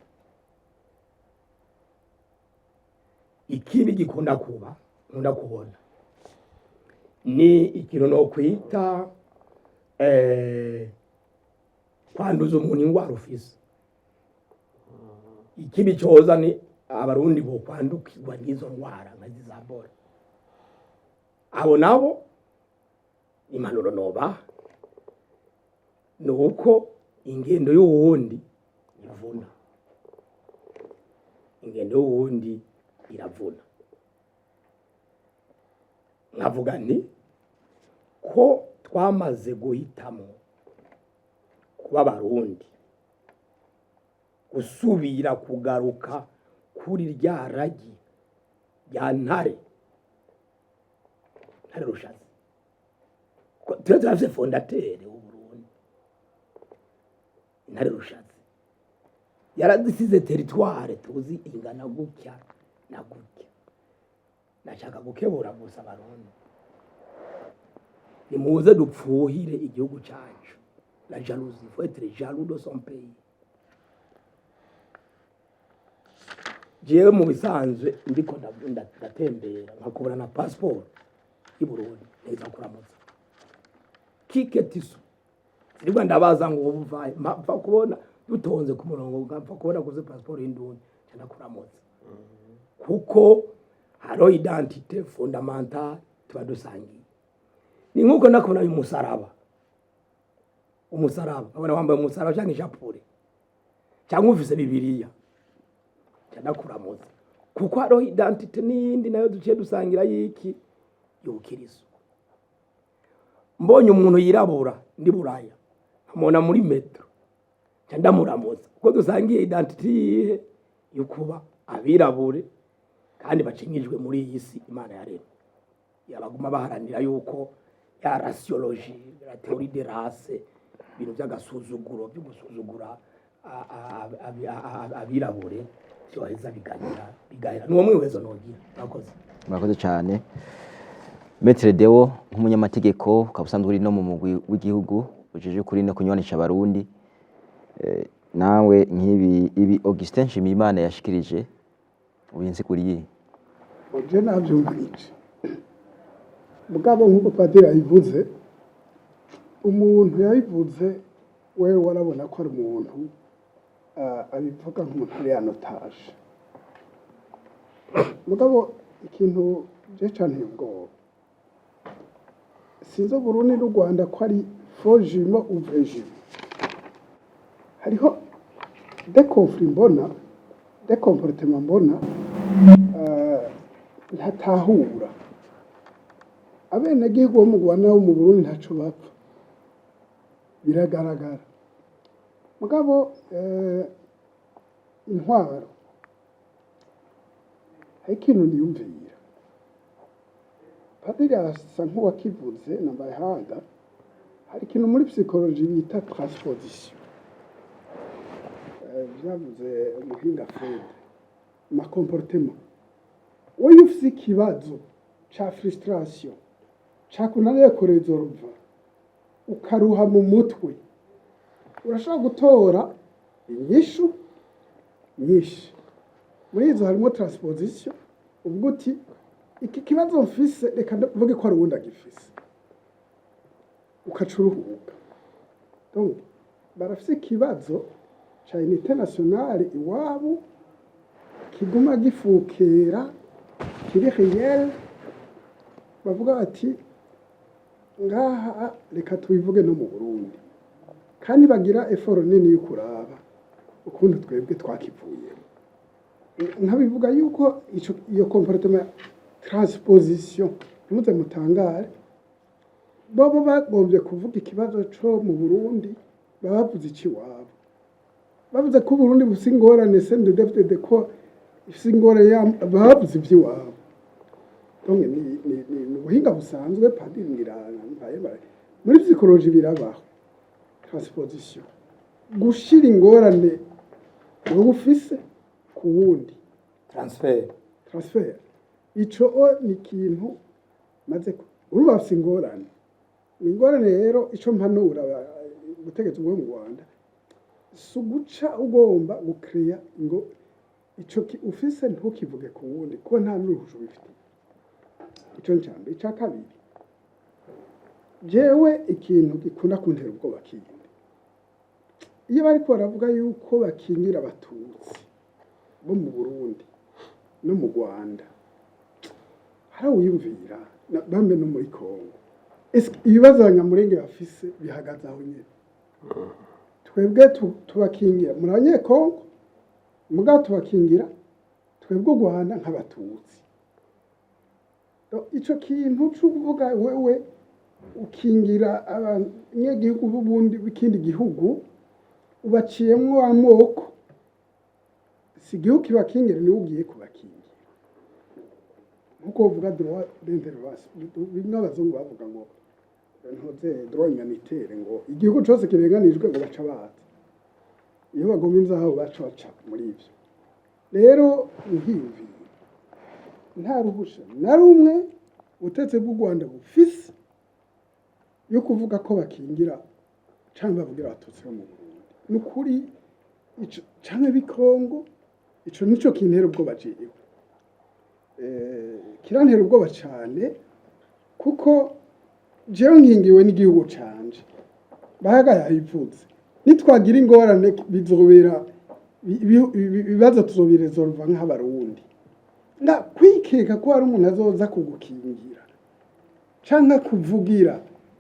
S4: Ikibi gikunda kuba, nkunda kubona, ni ikintu nokwita kwanduza umuntu ingwara ufise. Ikibi coza ni Abarundi bokwandukirwa n'izo ndwara nka za Bora. Abo nabo impanuro nobaha ni uko ingendo y'uwundi ivuna, ingendo y'uwundi iravuna. Nkavuga nti ko twamaze guhitamo kuba Abarundi, gusubira kugaruka kuri rya ragi rya Ntare Rushatsi. Twe turafise fondateur w'Uburundi, Intare Rushatsi. Yarazisize territoire tuzi ingana gutya na gutya. Nashaka gukebura gusa Abarundi, nimuze dupfuhire igihugu cacu. La jalousie, il faut être jaloux de son pays. Jewe mu bisanzwe ndiko ndatembera nkakubura na passport y'u Burundi, neza kuramutsa kike tisu siribwa, ndabaza ngo ubuvaye, mpfa kubona dutonze ku murongo, mpfa kubona kuze passport y'indundi cyane kuramutsa, kuko hariho identité fondamentale tuba dusangiye. Ni nkuko nakubona uyu musaraba, umusaraba abona wambaye umusaraba cyangwa ishapure cyangwa ufise Bibiliya, ndakuramutsa, kuko hariho identité n'iyindi nayo duciye dusangira y'iki? Y'ubukiriso. Mbonye umuntu yirabura ndi Buraya, nkamubona muri métro, nca ndamuramutsa, kuko dusangiye identité yihe? Yo kuba abirabure kandi bacinyijwe muri iyi si Imana yaremye. Yabaguma baharanira yuko ya raciologie, la théorie des races, ibintu by'agasuzuguro byo gusuzugura abirabure byoheza bigahera, bigahera. Nuwo mwihwezo nogira. Murakoze.
S1: Murakoze cyane, Maître Deo. Nk'umunyamategeko ukaba usanzwe uri no mu mugwi w'igihugu ujejwe kuri no kunywanisha Abarundi, nawe nk'ibi ibi Augustin Nshimiyimana yashikirije, ubinsiguriye?
S2: Je navyumvirije, mugabo nk'uko padiri yabivuze, umuntu yabivuze wewe warabona ko ari umuntu abivuga nk'umuntu ari yanotaje. Mugabo ikintu je canteye ubwoba, sinzi Burundi n'u Rwanda ko ari faux jumeau ou vrai jumeau. Hariho des conflits mbona, des comportements mbona, ntatahura. Abenegihugu bo mu Rwanda bo mu Burundi ntaco bapfa, biragaragara. Mugabo intwaro, hari ikintu niyumvira, padiri asa nk'uwakivuze na Mbayahaga. Hari ikintu muri psychologie bita transposition. Vyavuze umuhinga Fred, ma comportement. Wowe iyo ufise ikibazo ca frustration cakunaniye kuresolva, ukaruha mu mutwe, urashobora gutora inyishu nyinshi. Muri izo harimo transposition, uvuga uti iki kibazo mfise reka mvuge ko hari uwundi agifise, ukaca uruhuka. Donc barafise ikibazo ca unité nationale iwabo kiguma gifukera, kiri réel. Bavuga bati ngaha reka tubivuge no mu Burundi, kandi bagira effort nini yo kuraba ukuntu twebwe twakivuyemo. Nkabivuga yuko ico iyo comportement transposition, ntimuze mutangare, bobo bagombye kuvuga ikibazo co mu Burundi, baba bavuze ikiwabo, bavuze ko Uburundi bufise ingorane, CNDD-FDD ko ifise ingorane, baba bavuze ivy'iwabo. Donc ni ubuhinga busanzwe. Padiri ngira mbaye muri psychologie birabaho, transposition, gushira ingorane wowe ufise ku wundi.
S4: Transfert.
S2: Transfert. Ico o ni ikintu maze urumva bafise ingorane, ni ingorane. Rero ico mpanura ubutegetsi bwo mu Rwanda si uguca ugomba gucréa ngo ico ufise ntukivuge ku wundi, kuko nta n'uruhusha ubifitiye. Ico ni mbere. Ica kabiri, jewe ikintu gikunda kuntera ubwoba kindi, iyo bariko baravuga yuko bakingira Abatutsi bo mu Burundi no mu Rwanda, harawiyumvira bambe no muri Kongo. Ese ibibazo Abanyamurenge bafise bihagaze aho nyene? Twebwe tubakingira muri Abanyekongo, mugabo tubakingira twebwe u Rwanda nk'Abatutsi. Ico kintu co kuvuga wewe ukingira abanyagihugu b'ubundi b'ikindi gihugu ubaciyemwo amoko, si igihugu kibakingira, niwe ugiye kubakingira. Nkuko bavuga droit d'intervention, bimwe abazungu bavuga ngo ntuze droit humanitaire, ngo igihugu cose kirenganijwe ngo baca baza. Iyo bagomba inzahabu baca baca muri ivyo. Rero nkiyumviye, nta ruhusha na rumwe ubutegetsi bw'u Rwanda bufise yo kuvuga ko bakingira canke bavugira Abatutsi bo mu Burundi. Ni ukuri ico canke b'ikongo, ico nico kintera ubwoba jewe. Kirantera ubwoba cane kuko jewe nkingiwe n'igihugu canje. Bahaga yabivuze, nitwagira ingorane bizobera ibibazo tuzobiresolva nk'Abarundi. Nga kwikeka ko hari umuntu azoza kugukingira canke kuvugira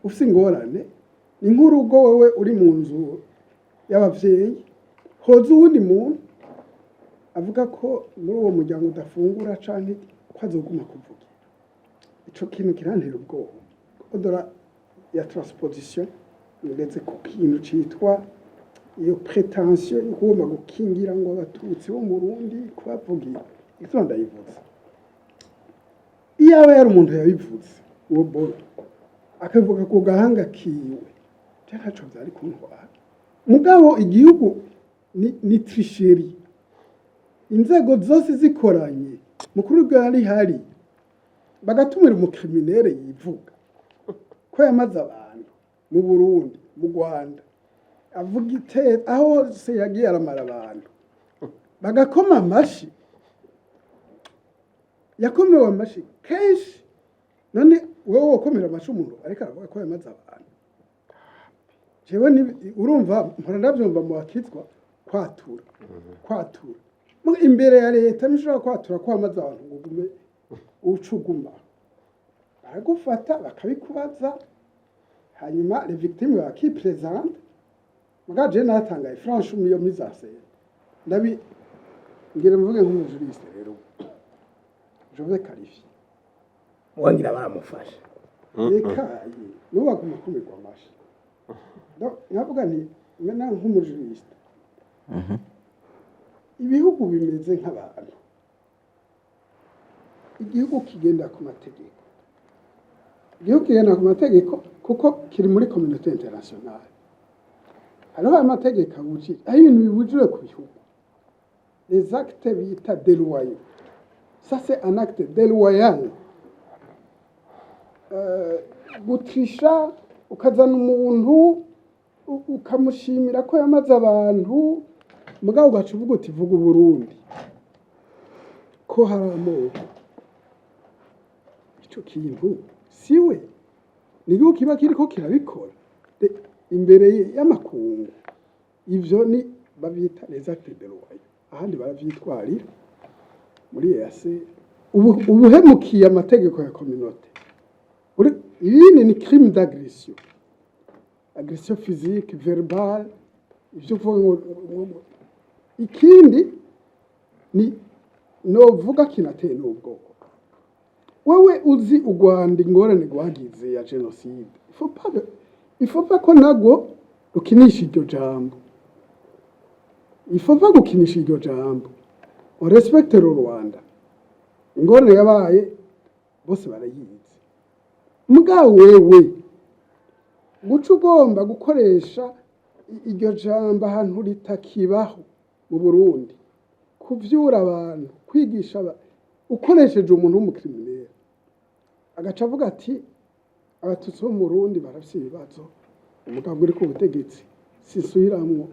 S2: ufise ingorane, ni nk'urugo wewe uri mu nzu y'abavyeyi, hoza uwundi muntu avuga ko muri uwo muryango udafungura canke ko azoguma kuvugira. Ico kintu kirantera ubwoba. Au-delà ya transposition, ndetse ku kintu citwa iyo prétention yo kugomba gukingira ngo Abatutsi bo mu Burundi, kubavugira. Igituma ndayivuze, iyaba yari umuntu yabivuze, uwo boro akabivuga ku gahanga kiwe, je ntaco vyari kuntwara. Mugabo igihugu ni tricherie, inzego zose zikoranye, mukuru w'igihugu hari bagatumira umu criminel yivuga ko yamaze abantu mu Burundi, mu Rwanda, avuga ite aho hose yagiye aramara abantu, bagakoma amashi. Yakomewe amashi kenshi. None wowe wokomera amashi umuntu ariko aravuga ko yamaze abantu? Jewe urumva mpora ndavyumva mu bakizwa kwatura kwatura. Imbere ya leta ntushobora kwatura ko wamaze abantu ngo ugume uca uguma. Baragufata bakabikubaza, hanyuma les victimes bakipresente. Muga je natangaye franchement iyo mise en scène. Ndabi ngira mvuge nk'umu juriste rero, je vais qualifier.
S4: Wangira baramufasha.
S2: Reka nubaguma kumirwa amashi. Donc, nkavuga nti mena nk'umu juriste, ibihugu bimeze nk'abantu. Igihugu kigenda ku mategeko, igihugu kigenda ku mategeko kuko kiri muri communauté internationale. Hariho amategeko abujije, aho ibintu bibujijwe ku bihugu, les actes bita déloyaux. Ça, c'est un acte déloyal. Gutrisha ukazana umuntu ukamushimira ko yamaze abantu, mugabo ugaca uvuga uti vuga Uburundi ko hari amoko. Ico kintu siwe ni igihugu kiba kiriko kirabikora imbere y'amakungu. Ivyo ni bavyita les actes déloyaux. Ahandi baravyitwarira muri EAC. Ubu ubuhemukiye amategeko ya communauté. Ibindi ni crime d'agression, agression physique, verbale, ivyo uvuga ngo. Ikindi ni novuga kinateye n'ubwoba, wewe uzi u Rwanda ingorane rwagize ya génocide, il faut pas ko nagwo rukinisha iryo jambo. Il faut pas gukinisha iryo jambo. On respecte le Rwanda, ingorane yabaye bose barayizi. Mugabo wewe guca ugomba gukoresha iryo jambo ahantu ritakibaho mu Burundi, kuvyura abantu, kwigisha ukoresheje umuntu w'umu criminel agaca avuga ati Abatutsi bo mu Burundi barafise ibibazo, umugabo uri ku butegetsi sinsubiramwo.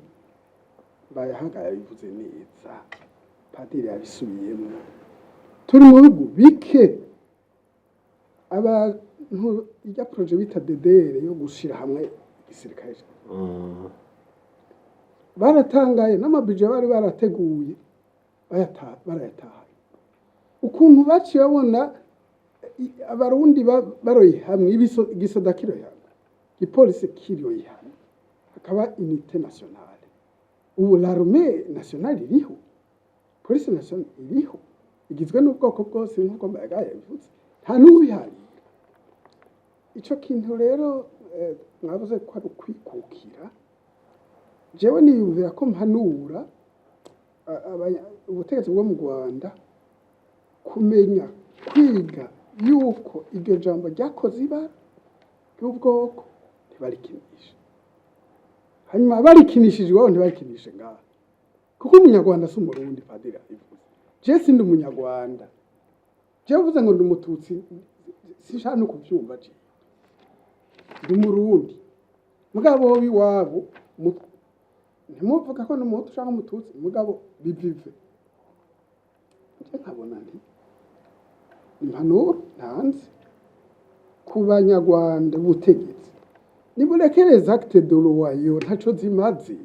S2: Bayahaga yabivuze neza, padiri yabisubiyemwo. Turi mu bihugu bike abantu ijya projet bita DDR yo gushira hamwe igisirikare, baratangaye n'ama budget bari barateguye barayatahaye. Ukuntu baciye babona Abarundi baroye hamwe, igisoda kiroye hamwe, igipolisi kiroye hamwe, hakaba unité nationale. Ubu l'armée nationale iriho, police nationale iriho, igizwe n'ubwoko bwose nk'uko Mbayaga yabivuze, nta n'ubiharira. Ico kintu rero mwavuze ko ari ukwikukira, jewe niyumvira ko mpanura ubutegetsi bwo mu Rwanda kumenya kwiga yuko iryo jambo ryakoze ibara ry'ubwoko, ntibarikinishe. Hanyuma barikinishije iwabo, ntibarikinishe ngaha. Kuko umunyarwanda si umurundi. Padiri abivuze, je sindi umunyarwanda. Jewe uvuze ngo ndi umututsi, sinshaka no kuvyumva. Je ndi umurundi, mugabo w'iwabo ntimuvuga ko n'umuhutu canke umututsi, mugabo bivive. Je nkabona nti impanuro ntanze ku banyarwanda, ubutegetsi niburekereza acte de loi ntaco zimaze.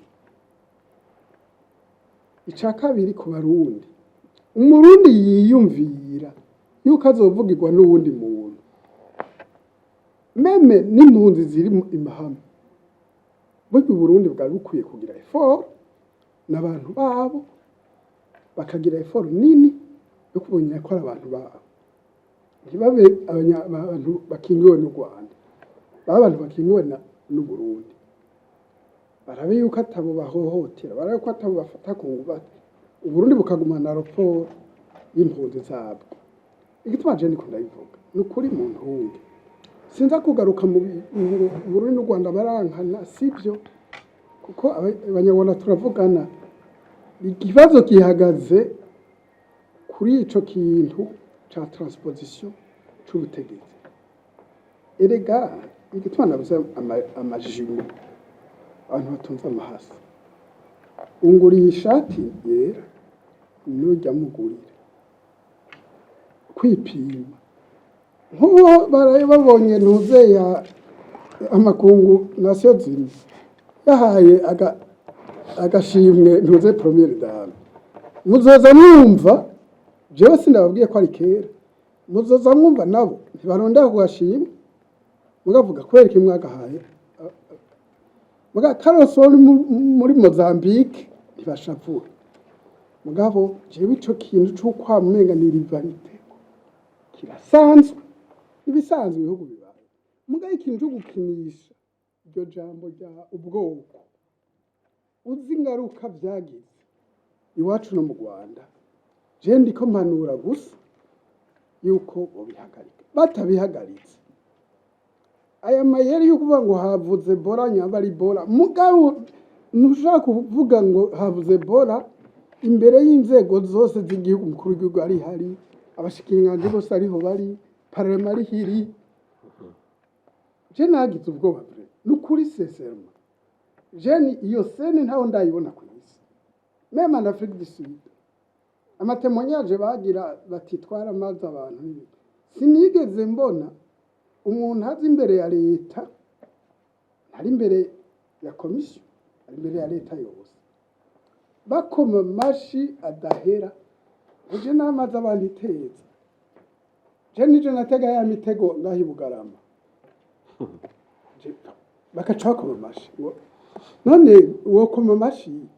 S2: Ica kabiri, ku barundi, umurundi yiyumvira yuko azovugirwa n'uwundi muntu, même n'impunzi ziri mu imahama, burya uburundi bwari bukwiye kugira effort n'abantu babo, bakagira effort nini yo kubonera ko ari abantu babo, ntibabe abantu bakingiwe n'u Rwanda, babe abantu bakingiwe n'Uburundi. Barabe yuko atabo bahohotera, barabe ko atabo bafata ku nguvu, Uburundi bukagumana raporo y'impunzi zabwo. Igituma je niko ndabivuga ni ukuri, mu ntunge sinza kugaruka mu Burundi n'u Rwanda barankana, sibyo, kuko abanyarwanda turavugana. Ikibazo gihagaze kuri ico kintu ca transposition c'ubutegetsi. Erega igituma nabuze amajimo, abantu batunze amahasa, unguriye ishati yera, nujya mugurira kwipima nk'uwo baraye babonye ntuze ya amakungu Nations Unies yahaye agashimwe ntuze première dame, muzoza mwumva. Jewe sindababwiye ko ari kera, muzoza mwumva nabo ntibarondera ku gashimwe, mugavuga kubera iki mwagahaye muga karosori muri Mozambique, ntibashavura. Mugabo jewe ico kintu c'ukwamenga ni rivalité kirasanzwe, ibisanzwe ibihugu bibaye. Mugabo ikintu co gukinisha iryo jambo rya ubwoko, uzi ingaruka vyagize iwacu no mu Rwanda. Je ndiko mpanura gusa yuko bobihagarika. Batabihagaritse, aya mayeri yo kuvuga ngo havuze bora nyamba ari bora, mugabo ntushobora kuvuga ngo havuze bora imbere y'inzego zose z'igihugu, umukuru w'igihugu ari hari, abashikiranganji bose ariho bari, parlement ari hiri. Je nagize ubwoba vrai, nukuri, sincèrement. Je ni iyo scène ntaho ndayibona ku isi, même en Afrique du Sud, ama témoignages bagira bati twaramaze abantu n'ibiki. Sinigeze mbona umuntu aza imbere ya leta, ari imbere ya komisiyo, ari imbere ya leta yose, bakoma amashi adahera. Uje namaze abantu iteza, je nije natega ya mitego ngaho i Bugarama. Bakaca bakoma amashi. None wokoma amashi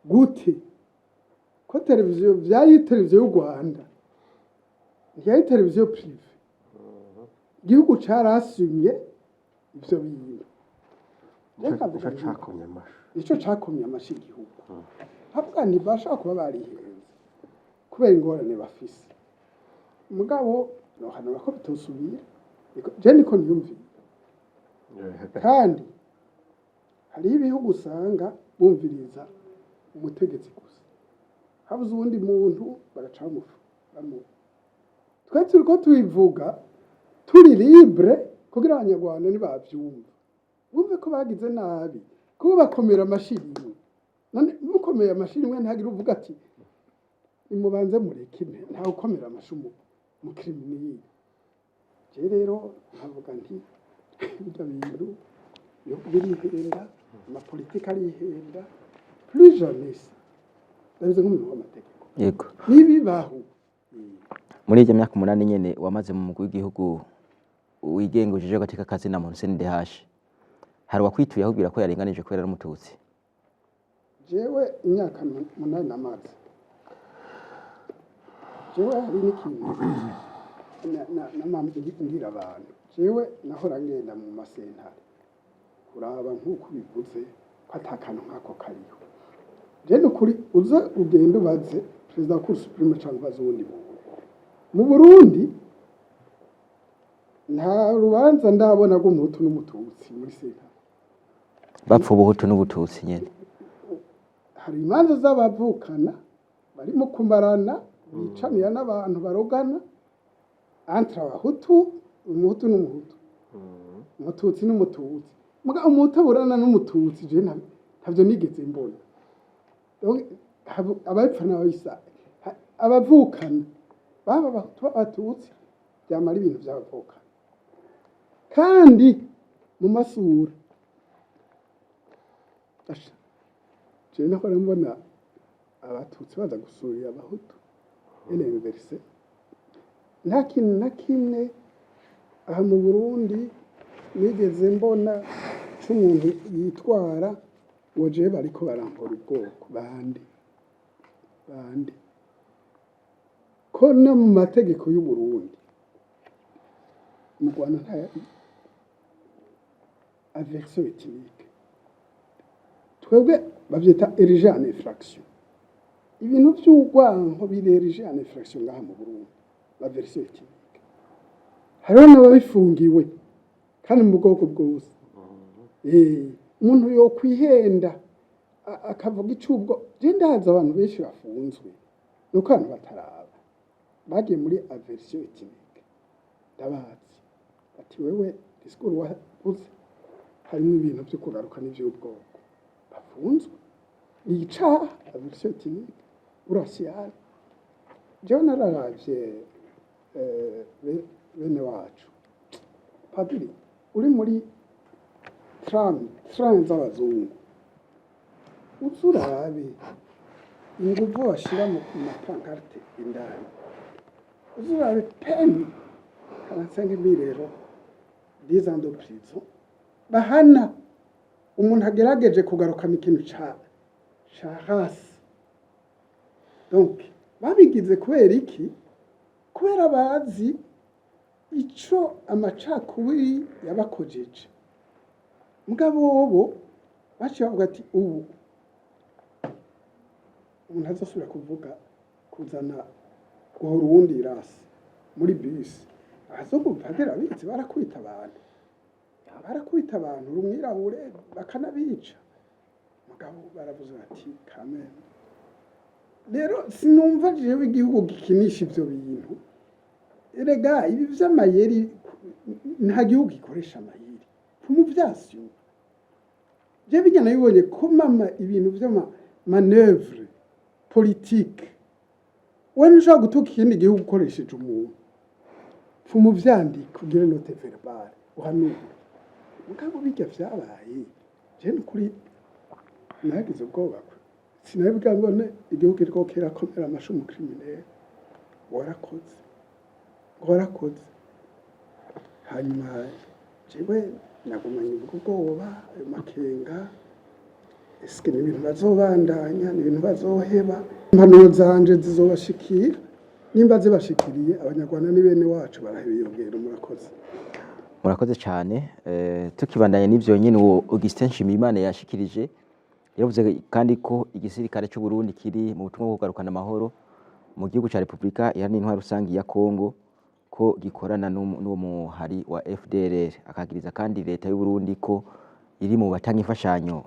S2: gute ko televiziyo vyari televiziyo y'u Rwanda, ntiyari televiziyo privée? Igihugu carasumye ivyo bintu. Reka
S3: Ico cakomye amashi.
S2: Ico cakomye amashi igihugu, havuga ntibashobora kuba barihenze kubera ingorane bafise. Mugabo nohanura ko bitosubira. Je niko niyumviye. Kandi hariho ibihugu usanga bumviriza umutegetsi gusa, habuze uwundi muntu bagaca bamu. Twe turiko tubivuga turi libre kugira abanyarwanda ntibavyumva, bumve ko bagize nabi kuko bakomera amashi rimwe. None mukomeye amashi rimwe, ntihagire uvuga ati nimubanze mureke, ntawe ukomera amashi mu criminel. Je rero nkavuga nti ibyo bintu, ibihugu birihenda, amapolitiki arihenda, plus jamais ça. Ndabize nk'umuntu w'amategeko. Nibibaho.
S1: Muri iyo myaka 8 nyene wamaze mu mugwi w'igihugu wigenga ujejwe agateka kazina muntu CNDH, hari uwakwituye akubwira ko yarenganije kubera ari umututsi?
S2: Jewe imyaka 8 namaze, jewe hari n'ikintu ngira abantu. Jewe nahora ngenda mu masentare kuraba nk'uko bivuze ko ata kantu nk'ako kariho. Je nukuri, uze ugende ubaze perezida wa Cour suprême cyangwa ubaze uwundi muntu mu Burundi, nta rubanza ndabona rw'umuhutu n'umututsi muri sentare.
S1: Bapfa ubuhutu n'ubututsi nyene.
S2: Hari imanza z'abavukana barimo kumarana, bicanira n'abantu, barogana entre Abahutu, Umuhutu n'Umuhutu, Umututsi n'Umututsi. Muga Umuhutu aburana n'Umututsi, je ntavyo nigeze mbona. Donc, abapfa n'ababisa, abavukana, baba Abahutu, Abatutsi, byamara ibintu by'abavukana. Kandi mu masura, asha, je nahora mbona Abatutsi baza gusurira Abahutu l'inverse. Nta kintu na kimwe aha mu Burundi nigeze mbona c'umuntu yitwara ngo jewe bariko barambura ubwoko. Bande bande? Ko no mu mategeko y'u Burundi, mu Rwanda nta aversion ethnique. Twebwe bavyita érigé en infraction. Ibintu vy'urwanko biri érigé en infraction ngaha mu Burundi, l'aversion ethnique. Hariho n'ababifungiwe kandi mu bwoko bwose. Umuntu yokwihenda akavuga icubwo. Je ndazi abantu benshi bafunzwe, nuko abantu bataraba bagiye muri aversion ethnique. Ndabazi ati: "Wewe, discours wavuze harimo ibintu byo kugaruka n'ivy'ubwoko." Bafunzwe, ni icaha, aversion ethnique raciale. Jewe nararavye bene wacu, padiri, uri muri tram z'abazungu, uze urabe inguvu bashira mu ma pancartes indani, uze urabe peine 45 000 euros, 10 ans de prison bahana umuntu agerageje kugarukana ikintu ca race. Donc babigize kubera iki? Kubera bazi ico amacakubiri yabakojeje. Mugabo bobo baciye bavuga ati: "Ubu umuntu azosubira kuvuga kuzana guhora uwundi race muri bisi." Abazungu, padiri abizi, barakubita abantu, barakubita abantu, rumwirabure bakanabica. Mugabo baravuze bati: "Kameme." Rero sinumva jewe igihugu gikinisha ivyo bintu. Erega ibi vy'amayeri, nta gihugu gikoresha amayeri kumuvyasyo. Je bijya nabibonye ko mama ibintu vy'ama manœuvre politique, we ntushobora gutuka ikindi gihugu ukoresheje umuntu. Pfuma uvyandika, ugire note verbale, uhanure. Mugabo bijya vyabaye, je nukuri nagize ubwoba. Sinari bwabone igihugu kiriko kirakomera amashi umu criminel. Warakoze, warakoze. Hanyuma jewe nagumanye ubwo bwoba, ayo makenga: eske ni ibintu bazobandanya, ni ibintu bazoheba? Impanuro zanje zizobashikira nimba zibashikiriye. Abanyarwanda ni bene wacu, barahibiyongera. Murakoze.
S1: Murakoze cyane. Tukibandanya n'ivyo nyene, uwo Augustin Nshimiyimana yashikirije, yavuze kandi ko igisirikare cy'u Burundi kiri mu butumwa bwo kugarukana amahoro mu gihugu ca Repubulika Iharanira Intwaro Rusangi ya Kongo, ko gikorana n'uwo muhari wa FDLR. Akagiriza kandi leta y'u Burundi ko iri mu batanga imfashanyo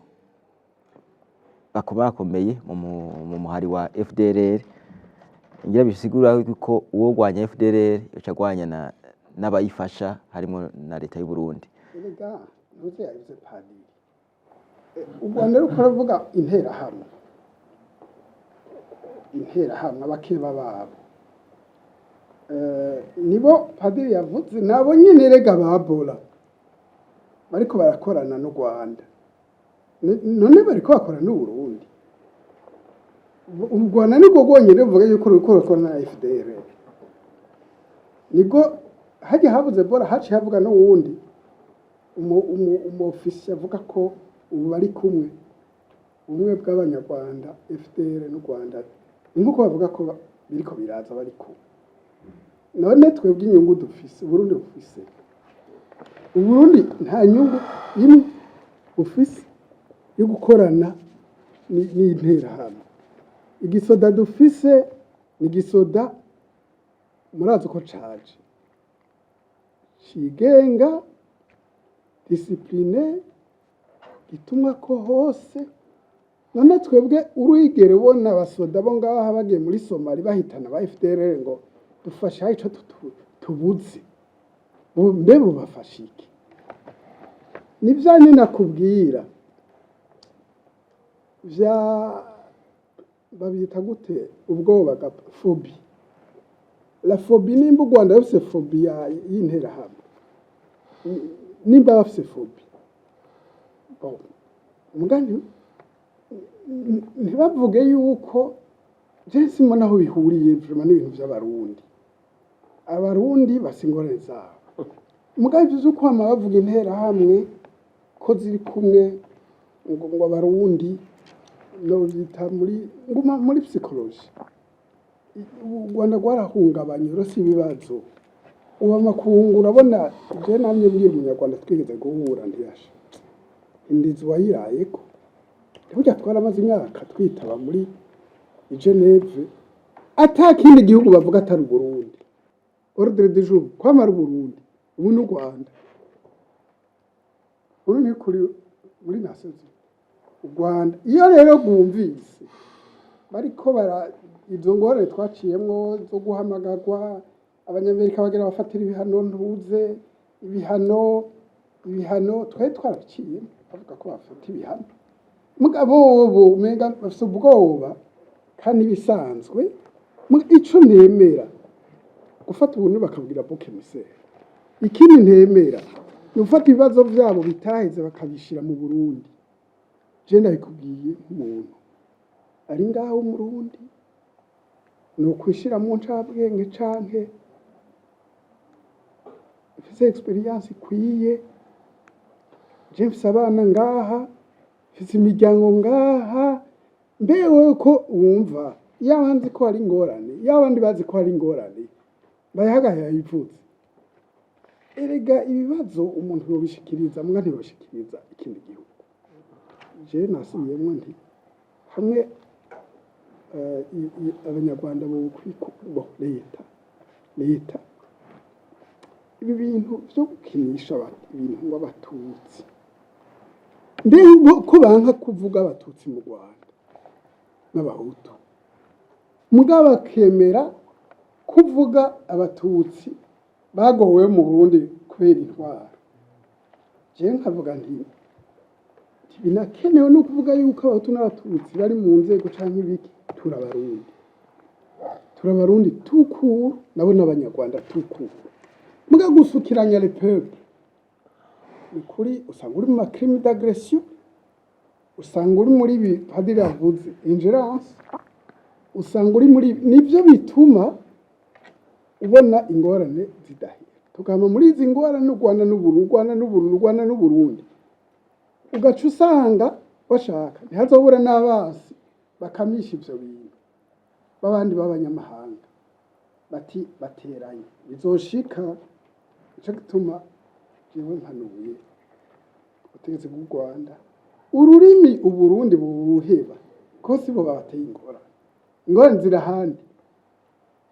S1: bakomakomeye mu muhari wa FDLR. Ngira bisigura ko uwo rwanya FDLR yoca agwanya n'abayifasha, harimo na leta y'u Burundi.
S2: Erega ntuze yabize padiri. U Rwanda ruko ravuga Interahamwe, Interahamwe abakeba babo. Nibo padiri yavuze, nabo nyene rega babola bariko barakorana n'u Rwanda. None bariko bakorana n'u Burundi. U Rwanda nibwo rwonyene ruvuga yuko ruriko rurakorana na FDLR. Nibwo hajya habuze bora, haciye havuga n'uwundi umu officier avuga ko ubu bari kumwe, ubumwe bw'Abanyarwanda, FDLR n'u Rwanda. Ni nk'uko bavuga ko biriko biraza, bari kumwe. None twebwe inyungu dufise, Uburundi bufise, Uburundi nta nyungu imwe bufise yo gukorana n'Interahamwe. Igisoda dufise ni igisoda, murazi uko caje, cigenga, discipliné, gitumwa ko hose. None twebwe urigere ubona abasoda bo ngaha bagiye muri Somali bahitana ba FDLR ngo dufashe ico tubuze? Mbe bubafasha iki? Ni vya nyine nakubwira vya babita gute, ubwoba, phobie, la phobie. Nimba u Rwanda rufise phobie y'Interahamwe, nimba bafise phobie, bon, mugani ntibavuge yuko je simbona aho bihuriye vraiment n'ibintu vy'Abarundi. Abarundi bafise ingorane zabo, mugabo ivyo vyo kwama bavuga Interahamwe ko ziri kumwe ngo Abarundi, novyita muri nguma muri psychologie. U Rwanda rwarahungabanye, uretse ibibazo ubu amakungu. Urabona, je namye mbwira Umunyarwanda twigeze guhura, ntiyasha indizi wayirayeko. Burya twaramaze imyaka twitaba muri Geneve, ata kindi gihugu bavuga atari Uburundi. Ordre du jour kwamara Uburundi, ubu n'u Rwanda. Ubu ni kuri muri Nations u Rwanda. Iyo rero rwumvise bariko bara izo ngorane twaciyemwo zo guhamagarwa, Abanyamerika bagira bafatira ibihano, ntuze ibihano twari twarabiciyemo, bavuga ko bafata ibihano. Mugabo bobo umenga bafise ubwoba kandi bisanzwe. Ico ntemera, gufata ubuntu bakabwira bouc émissaire. Ikindi ntemera ni gufata ibibazo vyabo bitaheze bakabishira mu Burundi. Je ndabikubwiye nk'umuntu ari ngaho w'Umurundi, ni ukwishira mu ncabwenge canke mfise expérience ikwiye. Je mfise abana ngaha, mfise imiryango ngaha. Mbewe ko wumva yaba nzi ko hari ingorane, yaba abandi bazi ko hari ingorane, bayahagaye yayivuze. Erega ibibazo umuntu yobishikiriza, mbwa ntiyobishikiriza ikindi gihugu. Je nasubiyemwo nti hamwe Abanyarwanda bo leta ibi bintu vyo gukinisha ibintu ngo Abatutsi, mbe ko banka kuvuga Abatutsi mu Rwanda n'Abahutu, mugabo bakemera kuvuga Abatutsi bagowe mu Burundi kubera intwaro? Je nkavuga nti binakenewe no kuvuga yuko Abahutu n'Abatutsi bari mu nzego canke ibiki. Turabarundi, turabarundi tukuru, nabo n'Abanyarwanda tukuru. Muga gusukiranya le peuple, ni kuri usanga uri mu ma crime d'agression, usanga uri muri ibi padiri yavuze, ingérence, usanga uri muri nivyo bituma ubona ingorane zidahera. Tukama muri izi ngorane, u Rwanda n'Uburundi, u Rwanda n'Uburundi, u Rwanda n'Uburundi, ugaca usanga bashaka ntihazobura n'abasi bakamisha ivyo bintu b'abandi b'abanyamahanga bati bateranye bizoshika. Nico gituma jewe mpanuye ubutegetsi bw'u Rwanda ururimi Uburundi buruheba, ko sibo babateye ingorane. Ingorane ziri ahandi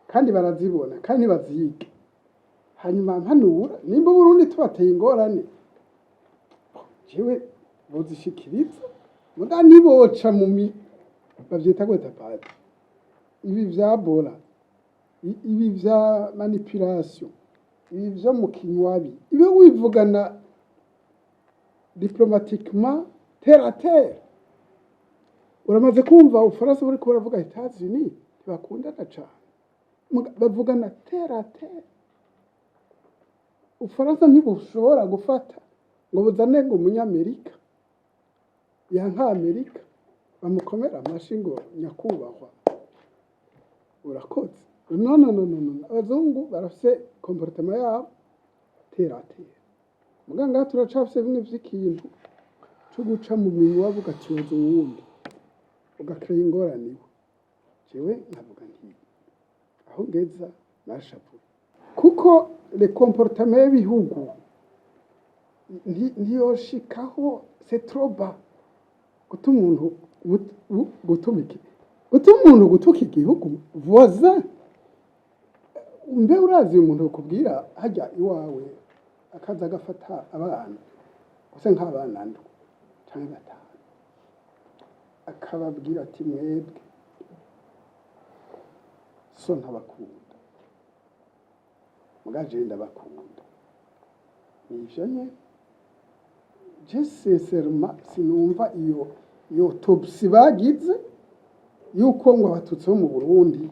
S2: kandi barazibona kandi bazige. Hanyuma mpanura, nimba Uburundi tubateye ingorane, jewe bozishikiriza, muga ntiboca mu mi bavyita gute, padi, ibi vya bora, ibi vya manipulation, ibi vyo mu kinywabi, ibi wivugana diplomatiquement, terre à terre. Uramaze kumva Ubufaransa buriko buravuga Etats-Unis ntibakundana cane. Bavugana terre à terre. Ubufaransa ntibushobora gufata ngo buzane ngo Umunyamerika yanka Amerika bamukomera amashi ngo nyakubahwa urakoze. No, no, no, no, no. Abazungu barafise comportement yabo terre à terre. Muga ngaha turacafise bimwe vy'ikintu co guca mu minwe, ugatyoza uwundi, ugakreye ingorane iwe. Jewe nkavuga nti aho ngeza nashavuye, kuko le comportement y'ibihugu ntiyoshikaho, c'est trop bas gutuma umuntu gutuma iki, gutuma umuntu gutuka igihugu voisin. Mbe urazi umuntu ukubwira hajya iwawe, akaza agafata abana gusa nk'abana ndwi canke batanu? Akababwira ati: "Mwebwe so ntabakunda, muga jewe ndabakunda." Nivyo nyene. Je sincèrement sinumva iyo autopsie bagize yuko ngo Abatutsi bo mu Burundi,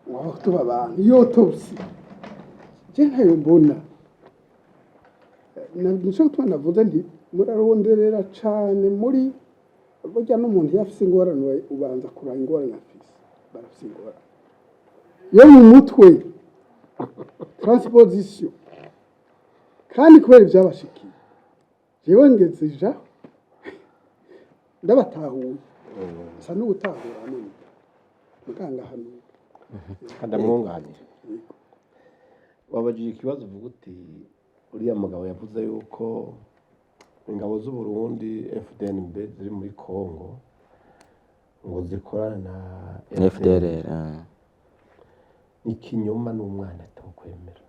S2: ngo Abahutu babantu. Iyo autopsie je ntayo mbona. Nico gituma navuze nti muraronderera cane muri burya. N'umuntu iyo afise ingorane, ubanza kuraba ingorane afise. Barafise ingorane yo mu mutwe, transposition, kandi kubera ivyabashikiye. Jewe ngeze ja ndabatahuye, nsa n'ubutahura none muganga hanura.
S3: Kandi amwunganire. Wabajije ikibazo uvuga uti uriya mugabo yavuze yuko ingabo z'u Burundi FDNB ziri muri Congo ngo zikorana na
S1: FDLR, ah.
S3: Ikinyoma n'umwana atokwemera.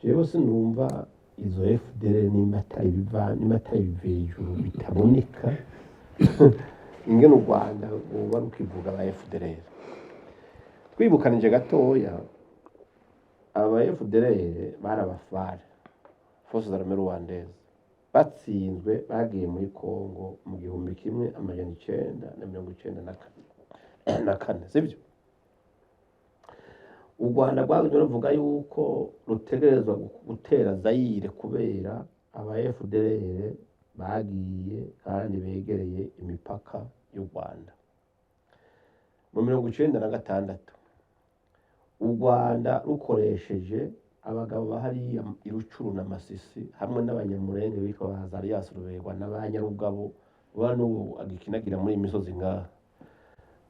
S3: Jewe sinumva izo FDLR nimba atari biva, nimba atari ibivejuru bitaboneka, ingene u Rwanda rwoba rukivuga aba FDLR. Twibukanije gatoya, aba FDLR bari abafare, Forces Armées Rwandaises, batsinzwe bagiye muri Congo mu 1994, sibyo? U Rwanda rwagumye ruvuga yuko rutegerezwa gutera Zayire kubera aba FDLR bagiye kandi begereye imipaka y'u Rwanda. Mu 96 u Rwanda rukoresheje abagabo bahariya i Rucuru na Masisi hamwe n'Abanyamurenge bitwa ba Azarias Ruberwa n'Abanyarugabo uba n'ubu agikinagira muri iyi misozi ngaha,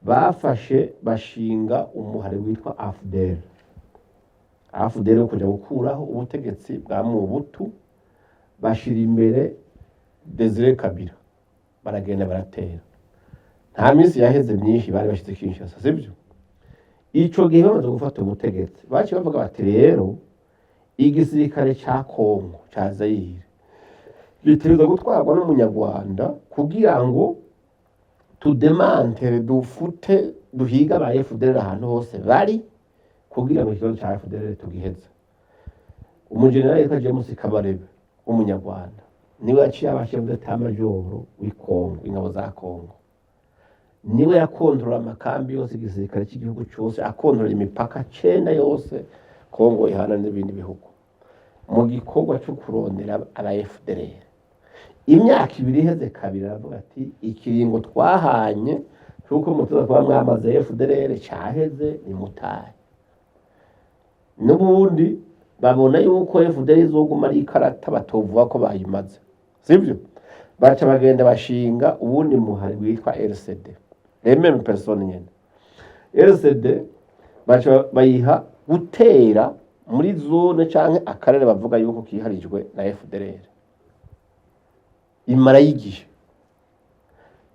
S3: bafashe bashinga umuhari witwa AFDL. AFDL wo kuja gukuraho ubutegetsi bwa Mobutu, bashira imbere Desire Kabila, baragenda baratera. Nta minsi yaheze myinshi bari bashize Kinshasa, sibyo? Ico gihe bamaze gufata ubutegetsi, baciye bavuga bati: "Rero igisirikare ca Kongo, ca Zaire, gitegerezwa gutwarwa n'Umunyarwanda kugira ngo tudemantere, dufute, duhiga aba FDLR ahantu hose bari, kugira ngo ikibazo ca FDLR tugiheze." Umujenerali yitwa James Kabarebe w'Umunyarwanda niwe yaciye aba chef d'état major w'i Kongo, ingabo za Kongo. Niwe yakontorora amakambi yose, igisirikare cy'igihugu cyose, akontorora imipaka cenda yose Kongo ihana n'ibindi bihugu, mu gikorwa cyo kurondera aba FDLR. Imyaka 2 iheze kabiri, aravuga ati: "Ikiringo twahanye cy'uko mutuza kuba mwamaze FDLR cyaheze, nimutahe." N'ubundi babona yuko FDLR izoguma ari ikarata, batovuga ko bayimaze, sibyo? Baca bagenda bashinga uwundi muhari witwa RCD, les mêmes personnes nyene. RCD baca bayiha gutera muri zone canke akarere bavuga yuko kiharijwe na FDLR. Imara y'igihe,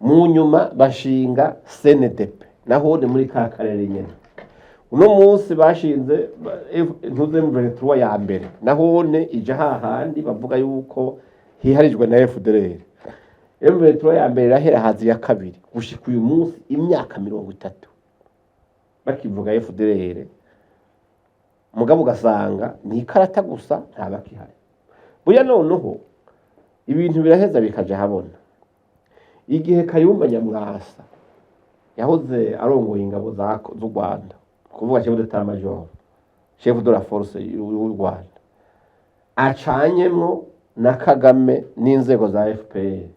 S3: mu nyuma bashinga CNDP, naho ni muri ka karere nyene. Uno munsi bashinze ntuze M23 ya mbere, nahone ija hahandi bavuga yuko hiharijwe na FDLR. M23 ya mbere irahera, hazi ya kabiri. Gushika uyu munsi, imyaka 30 bakivuga FDLR, mugabo ugasanga ni ikarata gusa, nta bakihari. Burya noneho ibintu biraheza bikaja habona. Igihe Kayumba Nyamwasa yahoze arongoye ingabo z'u Rwanda, kuvuga chef d'état major, chef de la force y'u Rwanda, acanyemwo na Kagame n'inzego za FPR,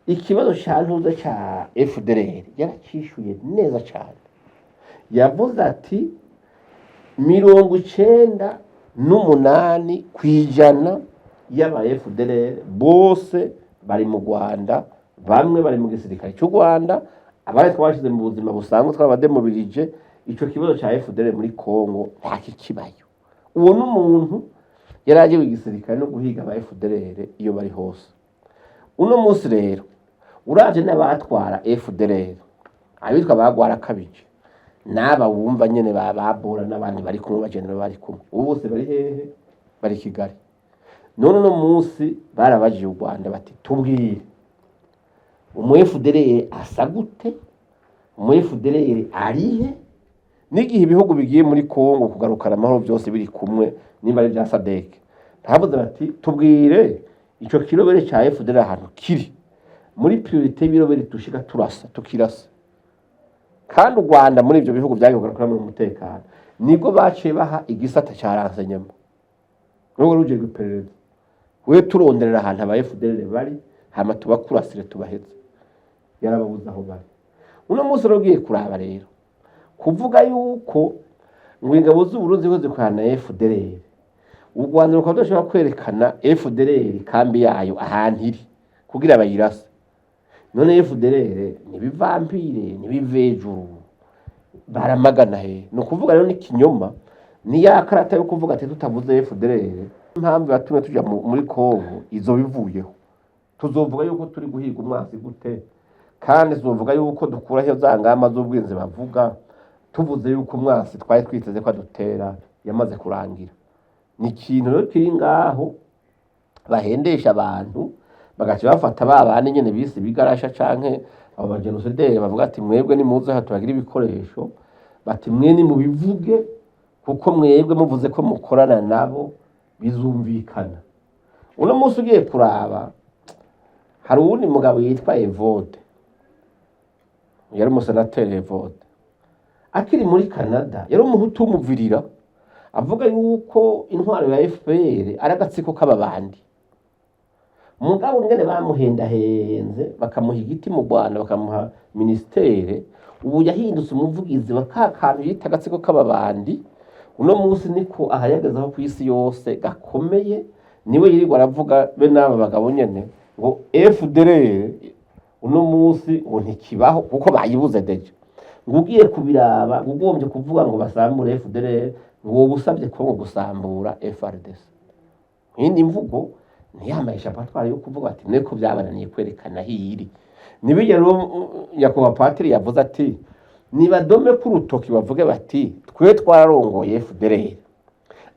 S3: ikibazo ca ntuza ca FDLR yaracishuye neza cane. Yavuze ati: "98% y'aba FDLR bose bari mu Rwanda, bamwe bari mu gisirikare cy'u Rwanda, abandi twabashize mu buzima busanzwe, twabademobilije. Ico kibazo ca FDLR muri Congo nta kikibayo." Uwo n'umuntu yari aje igisirikare no guhiga aba FDLR iyo bari hose. Uno munsi rero uravye n'abatwara FDLR, abitwa bagwara kabije n'aba wumva nyene ba babora n'abandi bari kumwe, bagenera bari kumwe, ubu bose bari hehe? Bari Kigali. None uno munsi barabajije u Rwanda bati: "Tubwire, Umu FDLR asa gute? Umu FDLR arihe? N'igihe ibihugu bigiye muri Kongo kugarukana amahoro byose biri kumwe, nimba ari bya SADC, ntavuze bati tubwire ico kirobere ca FDLR ahantu kiri muri priorité y'ibirobere, dushika turasa tukirasa. Kandi u Rwanda muri ivyo bihugu vyagiye kugarukana umutekano, nibwo baciye baha igisata ca renseignement, nubwo rujejwe iperereza, we turonderera ahantu aba FDLR bari, hama tubakurasire tubaheze. Yarababuze aho bari. Uno munsi rero ugiye kuraba rero, kuvuga yuko ngo ingabo z'Uburundi ziriko zikorana na FDLR, u Rwanda rukaba rudashobora kwerekana FDLR kambi yayo ahantu iri kugira bayirase. None FDLR nibivampire, nibivejuru, baramagana he? Ni ukuvuga rero n'ikinyoma, ni ya karata yo kuvuga ati tutavuze FDLR, impamvu yatumye tuja muri Kongo izo bivuyeho. Tuzovuga yuko turi guhiga umwansi gute? Kandi tuzovuga yuko dukuraho za ngamba z'ubwinzi bavuga, tuvuze yuko umwansi twari twiteze ko adutera yamaze kurangira? Ni ikintu rero kiri ngaho bahendesha abantu, bagaca bafata ba bandi nyene bise ibigarasha canke abo bagenosideri, bavuga ati mwebwe nimuze aha tubagira ibikoresho, bati mwe nimubivuge, kuko mwebwe muvuze ko mukorana nabo bizumvikana. Uno munsi ugiye kuraba, hari uwundi mugabo yitwa Evode, yari umusenateri. Evode akiri muri Canada yari umuhutu w'umuvirira, avuga yuko intwaro ya FPR ari agatsiko k'ababandi. Mugabo ngene bamuhendahenze, bakamuha igiti mu Rwanda, bakamuha ministere, ubu yahindutse umuvugizi wa ka kantu yita agatsiko k'ababandi. Uno munsi niko ahayagezaho ku isi yose gakomeye, niwe yirirwa aravuga be n'aba bagabo nyene ngo FDLR uno munsi ngo ntikibaho kuko bayibuze déjà. Ngo ugiye kubiraba, ngo ugombye kuvuga ngo basambure FDLR, ngo woba usabye ko ngo gusambura FARDC. Iyindi mvugo ntiyambaye échappatoire yo kuvuga ati niko byabananiye kwerekana aho iri. Nibijya rero nyakubahwa patiri yavuze ati nibadome ku rutoki, bavuge bati twe twararongoye FDLR,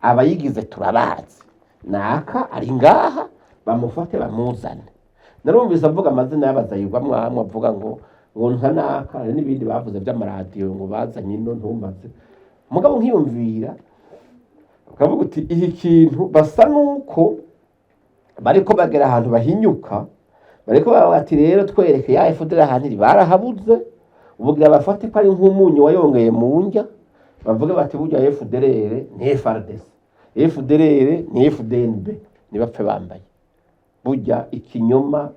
S3: abayigize turabazi, naka ari ngaha, bamufate bamuzane. Narumvise avuga amazina y'abazayirwa mwamwe, avuga ngo nka naka, hari n'ibindi bavuze by'amaradiyo ngo bazanye ino ntumbaze. Mugabo nkiyumvira ukavuga uti iki kintu basa nuko bariko bagera ahantu bahinyuka, bariko bavuga ati rero twereke ya FDLR ahantu iri, barahabuze. Ubugira bafate ko ari nk'umunyu wayongeye mu ndya, bavuge bati burya FDLR ni FARDC, FDLR ni FDNB, ntibapfe bambaye. Burya ikinyoma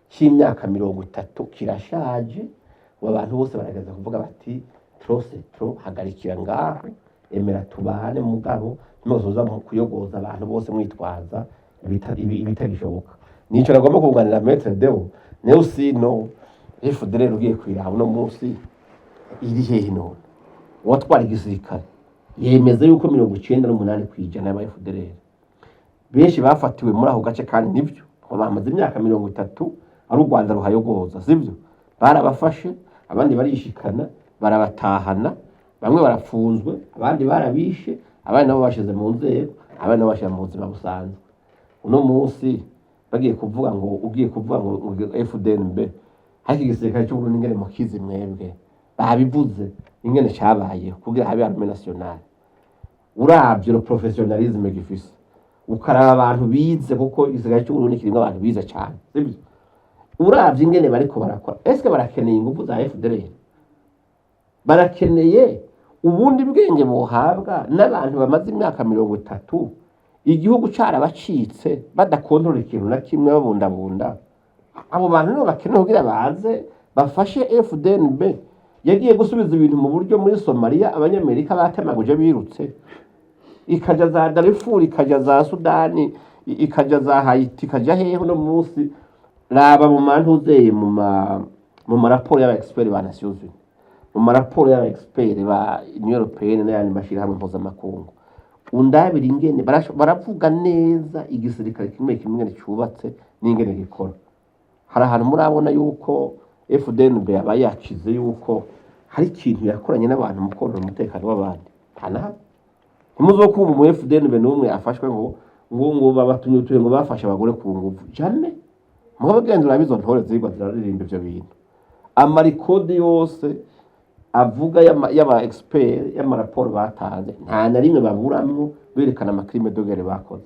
S3: cy'imyaka 30 kirashaje. Ubu abantu bose barageza kuvuga bati trop c'est trop, hagarikira ngaho, emera tubane, mugabo ntimuzoza mu kuyogoza abantu bose mwitwaza ibitagishoboka. Nico nagomba kunganira Maître Deo. Neo sino FDLR ugiye kwiraba uno munsi iri hehe? None uwatwara igisirikare yemeza yuko 98% y'aba FDLR benshi bafatiwe muri ako gace, kandi nibyo, ngo bamaze imyaka 30 ari u Rwanda ruhayogoza, sibyo? Barabafashe, abandi barishikana, barabatahana, bamwe barapfunzwe, abandi barabishe, abandi nabo bashize mu nzego, abandi nabo bashyira mu buzima busanzwe. Uno munsi bagiye kuvuga ngo, ugiye kuvuga ngo FDNB, ariko igisirikare cy'Uburundi ingene mukizi mwebwe, babivuze ingene cabayeho kugira habe armée nationale. Uravye le professionnalisme gifise, ukaraba abantu bize, kuko igisirikare cy'Uburundi kirimwo abantu bize cane, sibyo? Uravye ingene bariko barakora, eske barakeneye ingufu za FDLR? Barakeneye ubundi bwenge bohabwa n'abantu bamaze imyaka 30 igihugu carabacitse, badakontorora ikintu na kimwe, babundabunda. Abo bantu nibo bakenewe kugira baze bafashe FDNB yagiye gusubiza ibintu mu buryo muri Somalia. Abanyamerika batemaguje birutse, ikaja za Darfur, ikaja za Sudani, ikaja za Haiti, ikaja hehe. Uno munsi raba mu mantuzeye, mu maraporo y'aba expert ba Nations Unies, mu maraporo y'aba expert ba Union Européenne n'ayandi mashirahamwe mpuzamakungu, undabira ingene baravuga neza igisirikare kimwe kimwe ingene cubatse n'ingene gikora. Hari ahantu murabona yuko FDNB yabaye yacize yuko hari ikintu yakoranye n'abantu mu konona umutekano w'abandi? Nta na hamwe. Ntimuzokumva umu FDNB n'umwe afashwe ngo babatumye utuye, ngo bafashe abagore ku nguvu, jamais. Mugabo genda urabe izo ntore zirigwa ziraririmba ivyo bintu, amarikodi yose avuga y'aba expert, y'amaraporo batanze, nta na rimwe baburamwo berekana ama crimes de guerre bakoze.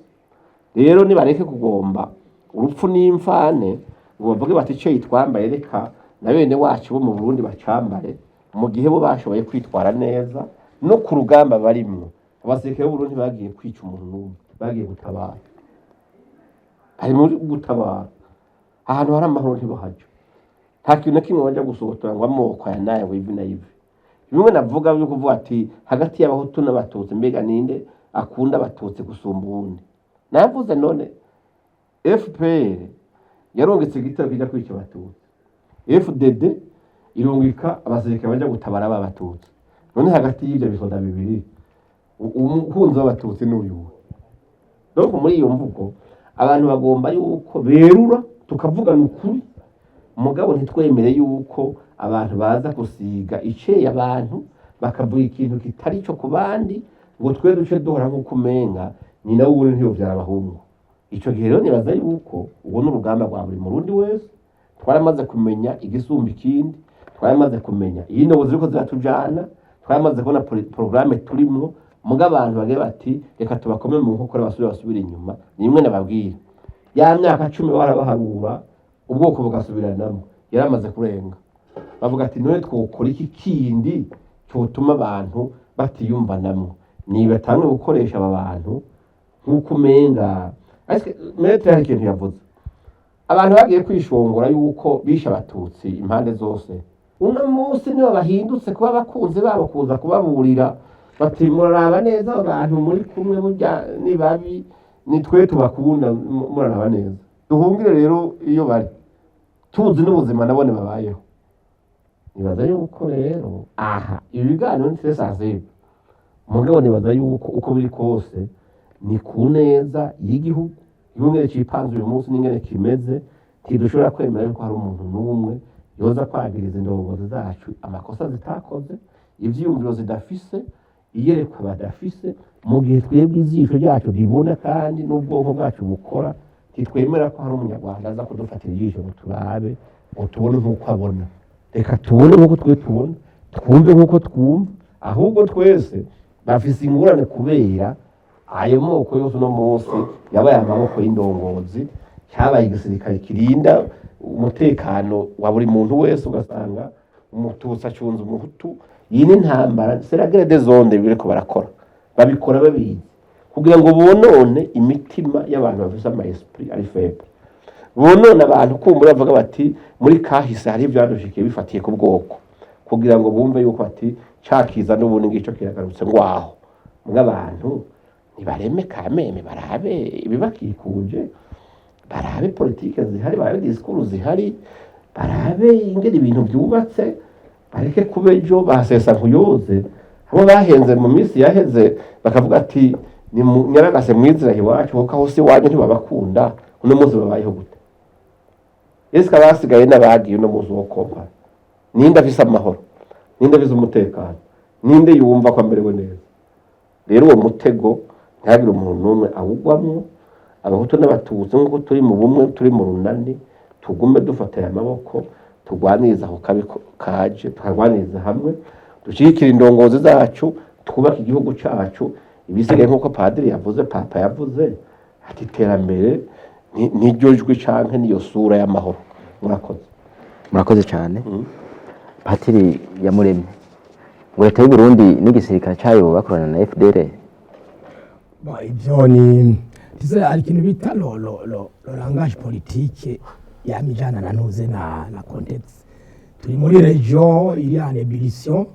S3: Rero nibareke kugomba urupfu n'imfane ngo bavuge bati ico yitwambaye, reka na bene wacu bo mu Burundi bacambare, mu gihe bo bashoboye kwitwara neza no ku rugamba barimwo. Abasirikare b'Uburundi bagiye kwica umuntu n'umwe, bagiye gutabara, bari muri gutabara. Ahantu hari amahoro ntibahaja, nta kintu na kimwe bajya gusohotora ngo amoko aya n'aya, ngo ivi na ivi. Bimwe navuga byo kuvuga ati hagati y'Abahutu n'Abatutsi, mbega ninde akunda Abatutsi gusumba uwundi? Navuze none FPR yarungitse igitero kijya kwica Abatutsi, FDD irungika abasirikare bajya gutabara aba Batutsi. None hagati y'ibyo bisoda bibiri, umukunzi w'Abatutsi n'uyu? Donc muri iyo mvugo abantu bagomba yuko berura, tukavugana ukuri, mugabo ntitwemere yuko abantu baza gusiga iceye abantu, bakavuga ikintu kitari cyo ku bandi, ngo twe duce duhora nk'uko umenga nyina w'ubundi ntiyovyara abahungu. Ico gihe rero nibaza yuko uwo ni urugamba rwa buri Murundi wese. Twaramaze kumenya igisumba ikindi, twaramaze kumenya iyi ndobo ziriko ziratujana, twaramaze kubona programme turimwo. Muga abantu bagiye bati reka tubakome mu nkokora, basubire inyuma. Ni imwe nababwira, ya myaka 10 barabaharura ubwoko bugasubiranamo yaramaze kurenga. Bavuga ati none twokora iki kindi cyotuma abantu batiyumvanamwo? Nibatange gukoresha aba bantu nk'uko umenga. Ariko maître hari ikintu yavuze, abantu bagiye kwishongora yuko bishe Abatutsi impande zose, uno munsi nibo bahindutse kuba abakunzi babo, kuza kubaburira bati muraraba neza abo bantu muri kumwe, burya ni babi, ni twe tubakunda, muraraba neza. Duhungire rero iyo bari, tuzi n'ubuzima nabone babayeho. Nibaza yuko rero aha ibi biganiro ni très sensible, mugabo nibaza yuko uko biri kose ni ku neza y'igihugu. Igihugu ngene cipanze uyu munsi n'ingene kimeze, ntidushobora kwemera yuko hari umuntu n'umwe yoza kwagiriza indongozi zacu amakosa zitakoze, ivyiyumviro zidafise, iyerekwa badafise, mu gihe twebwe ijisho ryacu ribona kandi n'ubwonko bwacu bukora. Ntitwemera ko hari Umunyarwanda aza kudufatira ijisho ngo turabe, ngo tubone nk'uko abona. Reka tubone nk'uko twe tubona, twumve nk'uko twumva. Ahubwo twese bafise ingorane kubera ayo moko yose uno munsi yabaye amaboko y'indongozi, cyabaye igisirikare kirinda umutekano wa buri muntu wese, ugasanga Umututsi acunze Umuhutu. Iyi ni intambara, c'est la guerre des zones. Biriko barakora, babikora babizi, kugira ngo bonone imitima y'abantu bafise ama esprit ari faible, bonone abantu kumbura bavuga bati muri kahise hari ivyadushikiye bifatiye ku bwoko, kugira ngo bumve yuko ati cakiza n'ubundi ngico kiragarutse. Ngwaho mw'abantu nibareme kameme, barabe ibibakikuje, barabe politike zihari, barabe discours zihari, barabe ingene ibintu byubatse, bareke kuba ejo basesa nkuyoze abo bahenze mu minsi yaheze, bakavuga ati ni nyaragase mwizira iwacu, kuko aho si iwanyu ntibabakunda. Uno munsi babayeho gute? Ese abasigaye n'abagiye uno munsi wo kompara, ninde afise amahoro? Ninde afise umutekano? Ninde yumva ko amerewe neza? Rero uwo mutego ntihagire umuntu n'umwe awugwamwo. Abahutu n'Abatutsi, nk'uko turi mu bumwe, turi mu runani, tugume dufatanye amaboko, turwaniriza ako kabi kaje, tukarwaniriza hamwe, dushyigikire indongozi zacu, twubake igihugu cacu. Ibisigaye, nk'uko padiri yavuze, papa yavuze ati iterambere niryo jwi canke niyo sura y'amahoro. Murakoze.
S1: Murakoze cyane, Patiri Yamuremye. Ngo leta y'u Burundi n'igisirikare cayo bakorana na FDL?
S4: Bon, ivyo ni tuze, hari ikintu bita le langage politique yamijana na nuze na contexte. Turi muri région iri en ébullition,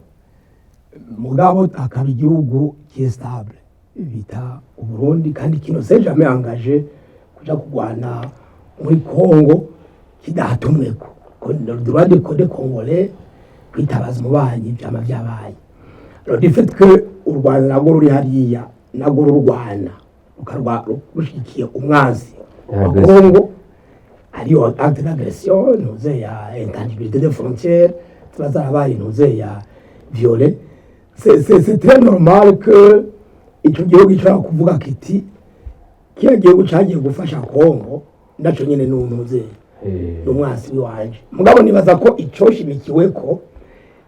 S4: mugabo akaba igihugu qui stable bita Uburundi, kandi qui ne s'est jamais engagé kuja kugwana muri Congo kidahatumweko. Ko le droit de Congolais kwitabaza umubanyi vyama vyabaye. Alors, du fait que u Rwanda narwo ruri hariya, narwo rurwana, rukarwa rushigikiye umwansi wa
S3: Agression.
S4: Congo, hariyo acte d'agression, ntuze ya intangibilité des frontières ziba zarabaye, ntuze ya violé, c'est très normal que ico gihugu gishobora kuvuga kiti kiriya gihugu cagiye gufasha Congo naco nyene ntuze. Ni umwansi w'iwanje, mugabo nibaza ko icoshimikiweko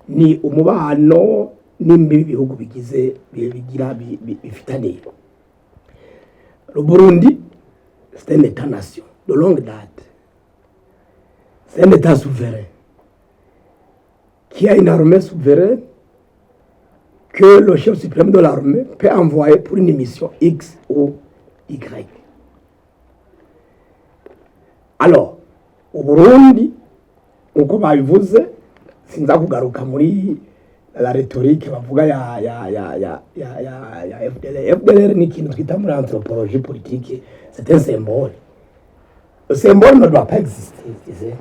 S4: ni umubano n'imbibi ibihugu bigize bigira bifitaniye. Le Burundi, c'est un état nation de longue date, c'est un état souverain qui a une armée souveraine que le chef suprême de l'armée peut envoyer pour une mission X ou Y. Alors, Uburundi, uko babivuze, sinza kugaruka muri la rhétorique bavuga ya FDLR. FDLR ni ikintu twita muri anthropologie politique, c'est un symbole. Le symbole ne doit pas exister, tu sais.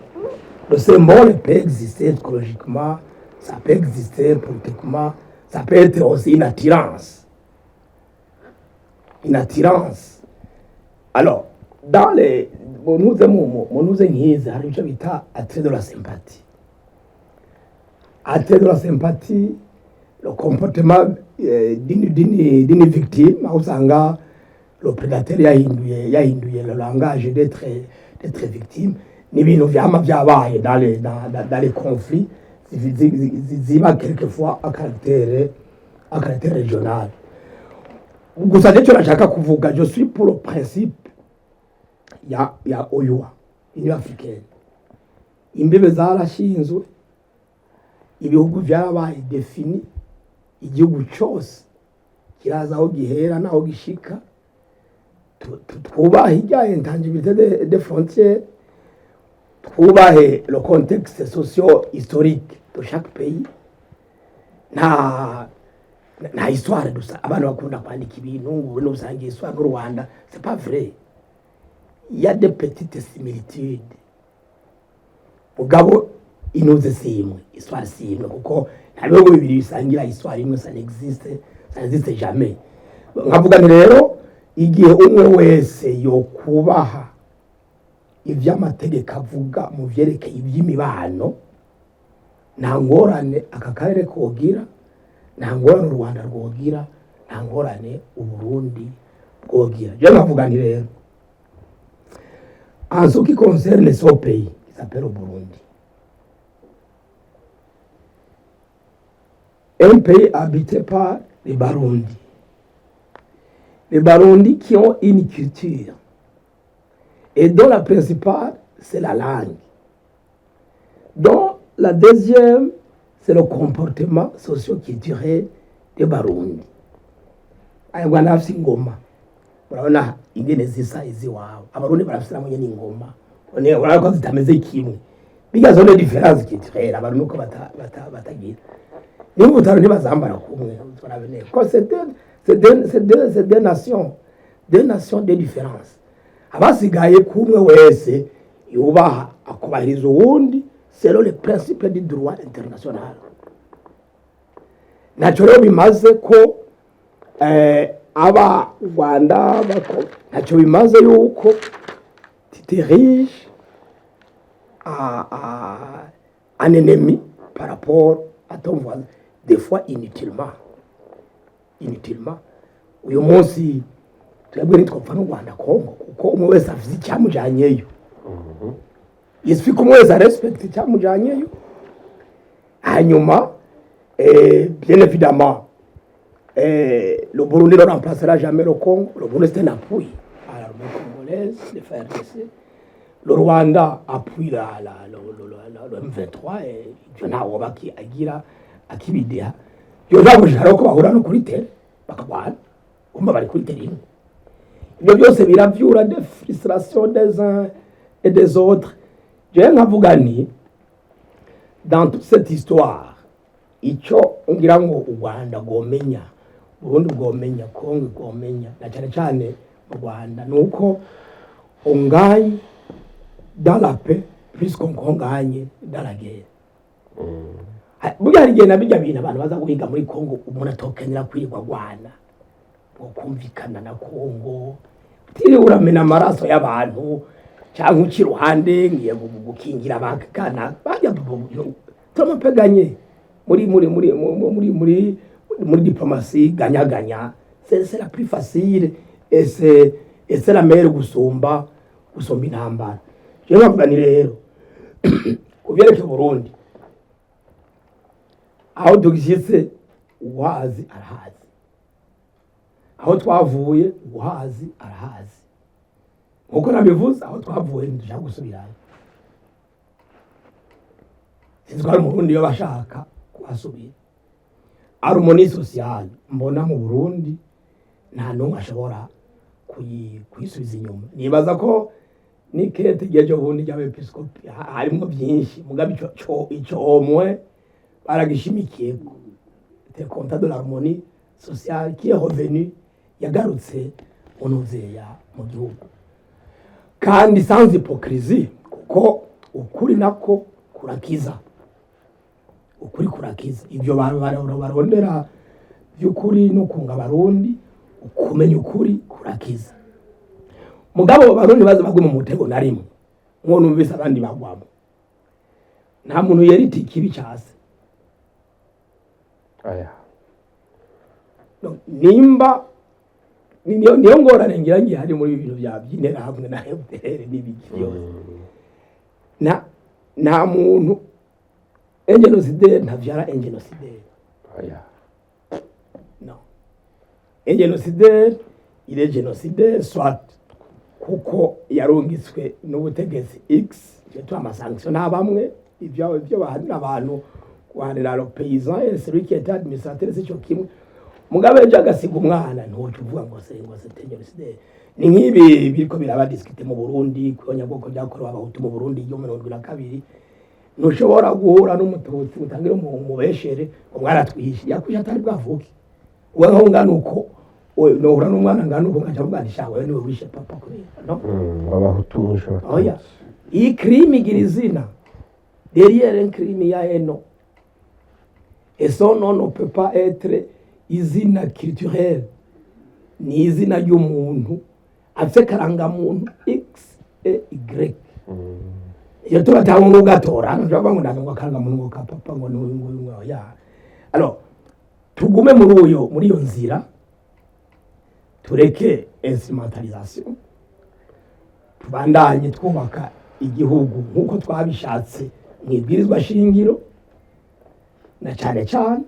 S4: Le symbole peut exister psychologiquement, ça peut exister politiquement, ça peut être aussi une attirance. Une attirance. Alors, dans les munuze munuze nk'izi hari icyo bita attrait de la sympathie. Attrait de la sympathie, le comportement d'une victime, aho usanga le prédateur yahinduye le langage d'être victime, ni ibintu vyama vyabaye dans les conflits ziba quelquefois à caractère régional. Gusa nicyo nashaka kuvuga, je suis pour le principe ya OUA, Union africaine. Imbibe zarashinzwe, ibihugu vyarabaye défini, igihugu cose kiraza aho gihera n'aho gishika. Twubahe irya intangibilité de frontières, twubahe le contexte socio historique de chaque pays. Nta histoire gusa abantu bakunda kwandika ibintu ngo n'usanga histoire n'u Rwanda, c'est pas vrai. Il y a des petites similitudes, mugabo inuze si imwe, histoire si imwe, kuko nta bihugu bibiri bisangira histoire imwe, ça n'existe jamais. Nkavuga nti rero igihe umwe wese yokubaha ivy'amategeko avuga mu vyerekeye ivy'imibano, nta ngorane aka karere kogira, nta ngorane u Rwanda rwogira, nta ngorane Uburundi bwogira. Je nkavuga nti rero, en ce qui concerne ce pays qui s'appelle le Burundi, un pays habité par les Barundi, les Barundi qui ont une culture et dont la principale, c'est la langue, dont la deuxième, c'est le comportement socio-culturel des Barundi. Abanyarwanda bafise ingoma, murabona ingene zisa iziwabo, Abarundi barafise nabo nyene ingoma, urabona ko zitameze kimwe. Bijya zone différence culturelle, Abarundi uko batagira n'imvutano ntibazambara kumwe, turabene ko c'est deux nations, deux nations, deux différences. Abasigaye kumwe wese yubaha akubahiriza uwundi selon les principes du droit international. Ntacyo rero bimaze ko aba Rwanda bako, ntacyo bimaze yuko tu t'ériges à un ennemi par rapport à ton voisin, des fois inutilement, inutilement. Uyu munsi twebwe ntitwapfa n'u Rwanda, Kongo, kuko umwe wese afite icyamujanyeyo. Il suffit ko umwe wese arespecte icyamujanyeyo. Hanyuma bien évidemment, le Burundi ne remplacera jamais le Congo. Le Burundi, c'est un appui à l'armée congolaise, le FARDC. Le Rwanda appuie la, la, le, le, le M23 et ivyo ntawoba agira akibideha. Ibyo ntabwo ko bahura no kuri terrain bakagwana, umva bari kuri terrain imwe. Ibyo byose biravyura des frustrations des uns et des autres. Jewe nkavuga nti dans toute cette histoire, icyo ngira ngo u Rwanda rwomenya, Burundi bwomenya, Kongo bwomenya, na cyane cyane mu Rwanda, ni uko on gagne dans la paix plus qu'on gagne dans la guerre. Burya hari igihe na bijya bintu abantu baza guhiga muri Kongo, umuntu atokenera kwirirwa agwana, kumvikana na Kongo utiriwe uramena amaraso y'abantu cyangwa uca iruhande ngiye gukingira abakana bajya turamupeganye muri diplomatie gagnant-gagnant, c'est la plus facile et c'est la meilleure gusumba intambara. Jewe nkavuga ni rero, ku vyerekeye Burundi, aho dushyitse uwazi arahazi, aho twavuye uwahazi arahazi. Nkuko nabivuze, aho twavuye ntidushaka gusubirayo. Sinzi ko hari Umurundi yoba ashaka kuhasubira. Harmonie sociale mbona mu Burundi, nta n'umwe ashobora kuyisubiza inyuma. Nibaza ko n'ikete ry'ejo bundi ry'abepiskopi harimwo byinshi, mugabe ico omwe baragishimikiyeko, le constat de l'harmonie sociale qui est revenu, yagarutse mu ntuzeya mu gihugu, kandi sans hypocrisie, kuko ukuri nako kurakiza, ukuri kurakiza. Ibyo barondera by'ukuri no kunga Abarundi, ukumenya ukuri kurakiza. Mugabo Abarundi baza bagwe mu mutego na rimwe mwo numvise abandi bagwamo. Nta muntu yerita ikibi case.
S3: Aya.
S4: No, nimba niyo ngorane ngira ngiye hari muri ibi bintu bya by'Interahamwe na FDLR n'ibiki byose, nta muntu, un génocidaire ntavyara un génocidaire.
S3: Aya.
S4: Non, un génocidaire, il est génocidaire soit kuko yarungitswe n'ubutegetsi x tu ama sanctions nta bamwe ibyo bahanira abantu, guhanira le paysan et celui qui était administrateur c'est cyo kimwe. Mugabe ejo agasiga umwana, ntuca uvuga ngo c'est génocidaire. Ni nk'ibi biriko biraba discuté mu Burundi, kw'abanyabwoko byakorewe Abahutu mu Burundi yo 72. Ntushobora guhura n'Umututsi utangire mubeshere ngo mwaratwishe, yakwishe atari bwavuke. Wewe nkaho ungana uko, nohura n'umwana ngana uko, nkaca mvuga nti: "Sha, wewe niwe wishe papa." Kubera no
S3: Abahutu mwishe
S4: Oya.
S3: Abatutsi.
S4: Iyi crime igira izina. Derrière un crime, il y a un nom, et son nom ne peut pas être izina culturel, ni izina ry'umuntu afite karangamuntu x et y. Iyo tubatanga ngo ugatora, ntushobora kuvuga ngo ndaga ngo akarangamuntu ngo ka papa ngo ni uyu nguyu ngo ya. Alors tugume muri iyo nzira, tureke instrumentalisation, tubandanye twubaka igihugu nk'uko twabishatse mu ibwirizwa shingiro. Na cyane cyane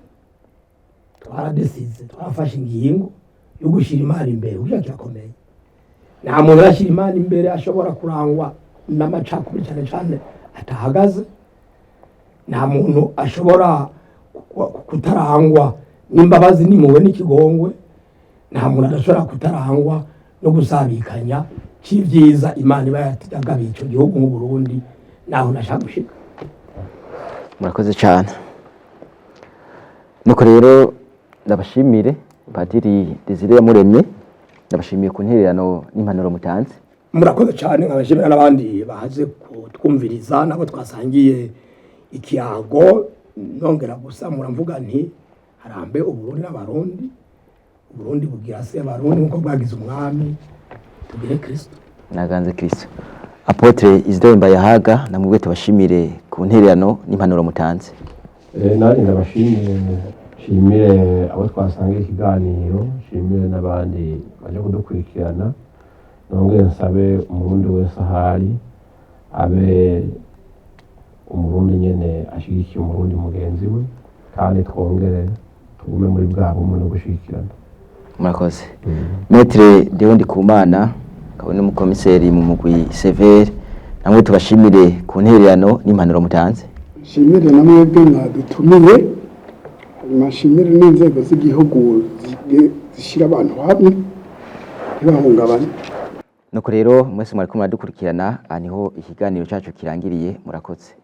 S4: twaradesize, twarafashe ingingo yo gushyira Imana imbere, kugira kirakomeye. Nta muntu arashyira Imana imbere ashobora kurangwa n'amacakubiri, cyane cyane atahagaze. Nta muntu ashobora kutarangwa n'imbabazi n'impuhwe n'ikigongwe. Nta muntu adashobora kutarangwa no gusabikanya c'ivyiza Imana iba yagabiye ico gihugu nk'Uburundi. Naho nashaka gushika.
S1: Murakoze cyane. Nuko rero ndabashimire, Padiri Desire Yamuremye, ndabashimiye ku ntererano n'impanuro mutanze.
S4: Murakoze cyane. Nkabashimira n'abandi baje kutwumviriza, nabo twasangiye ikiyago. Nongera gusa muramvuga nti: harambe Uburundi n'Abarundi. Uburundi bugira se Abarundi nkuko bwagize umwami, tugire Kristo.
S1: Naganze Kristo. Apôtre Isidore Mbayahaga, namwe tubashimire ku ntererano n'impanuro mutanze.
S3: Nanjye ndabashimire, nshimire abo twasangiye ikiganiro, nshimire n'abandi baje kudukurikirana. Nongere nsabe Umurundi wese ahari abe Umurundi nyene ashyigikiye Umurundi mugenzi we, kandi twongere tugume muri bwa bumwe no gushigikirana.
S1: Murakoze. Maître Deo Ndikumana, akaba n'umukomiseri mu mugwi CVR, namwe tubashimire ku ntererano n'impanuro mutanze.
S2: Nshimire na mwebwe mwadutumiye, hanyuma nshimire n'inzego z'igihugu zishyira abantu hamwe ntibahungabane.
S1: Nuko rero mwese mwariko muradukurikirana, aha niho ikiganiro cacu kirangiriye. Murakoze.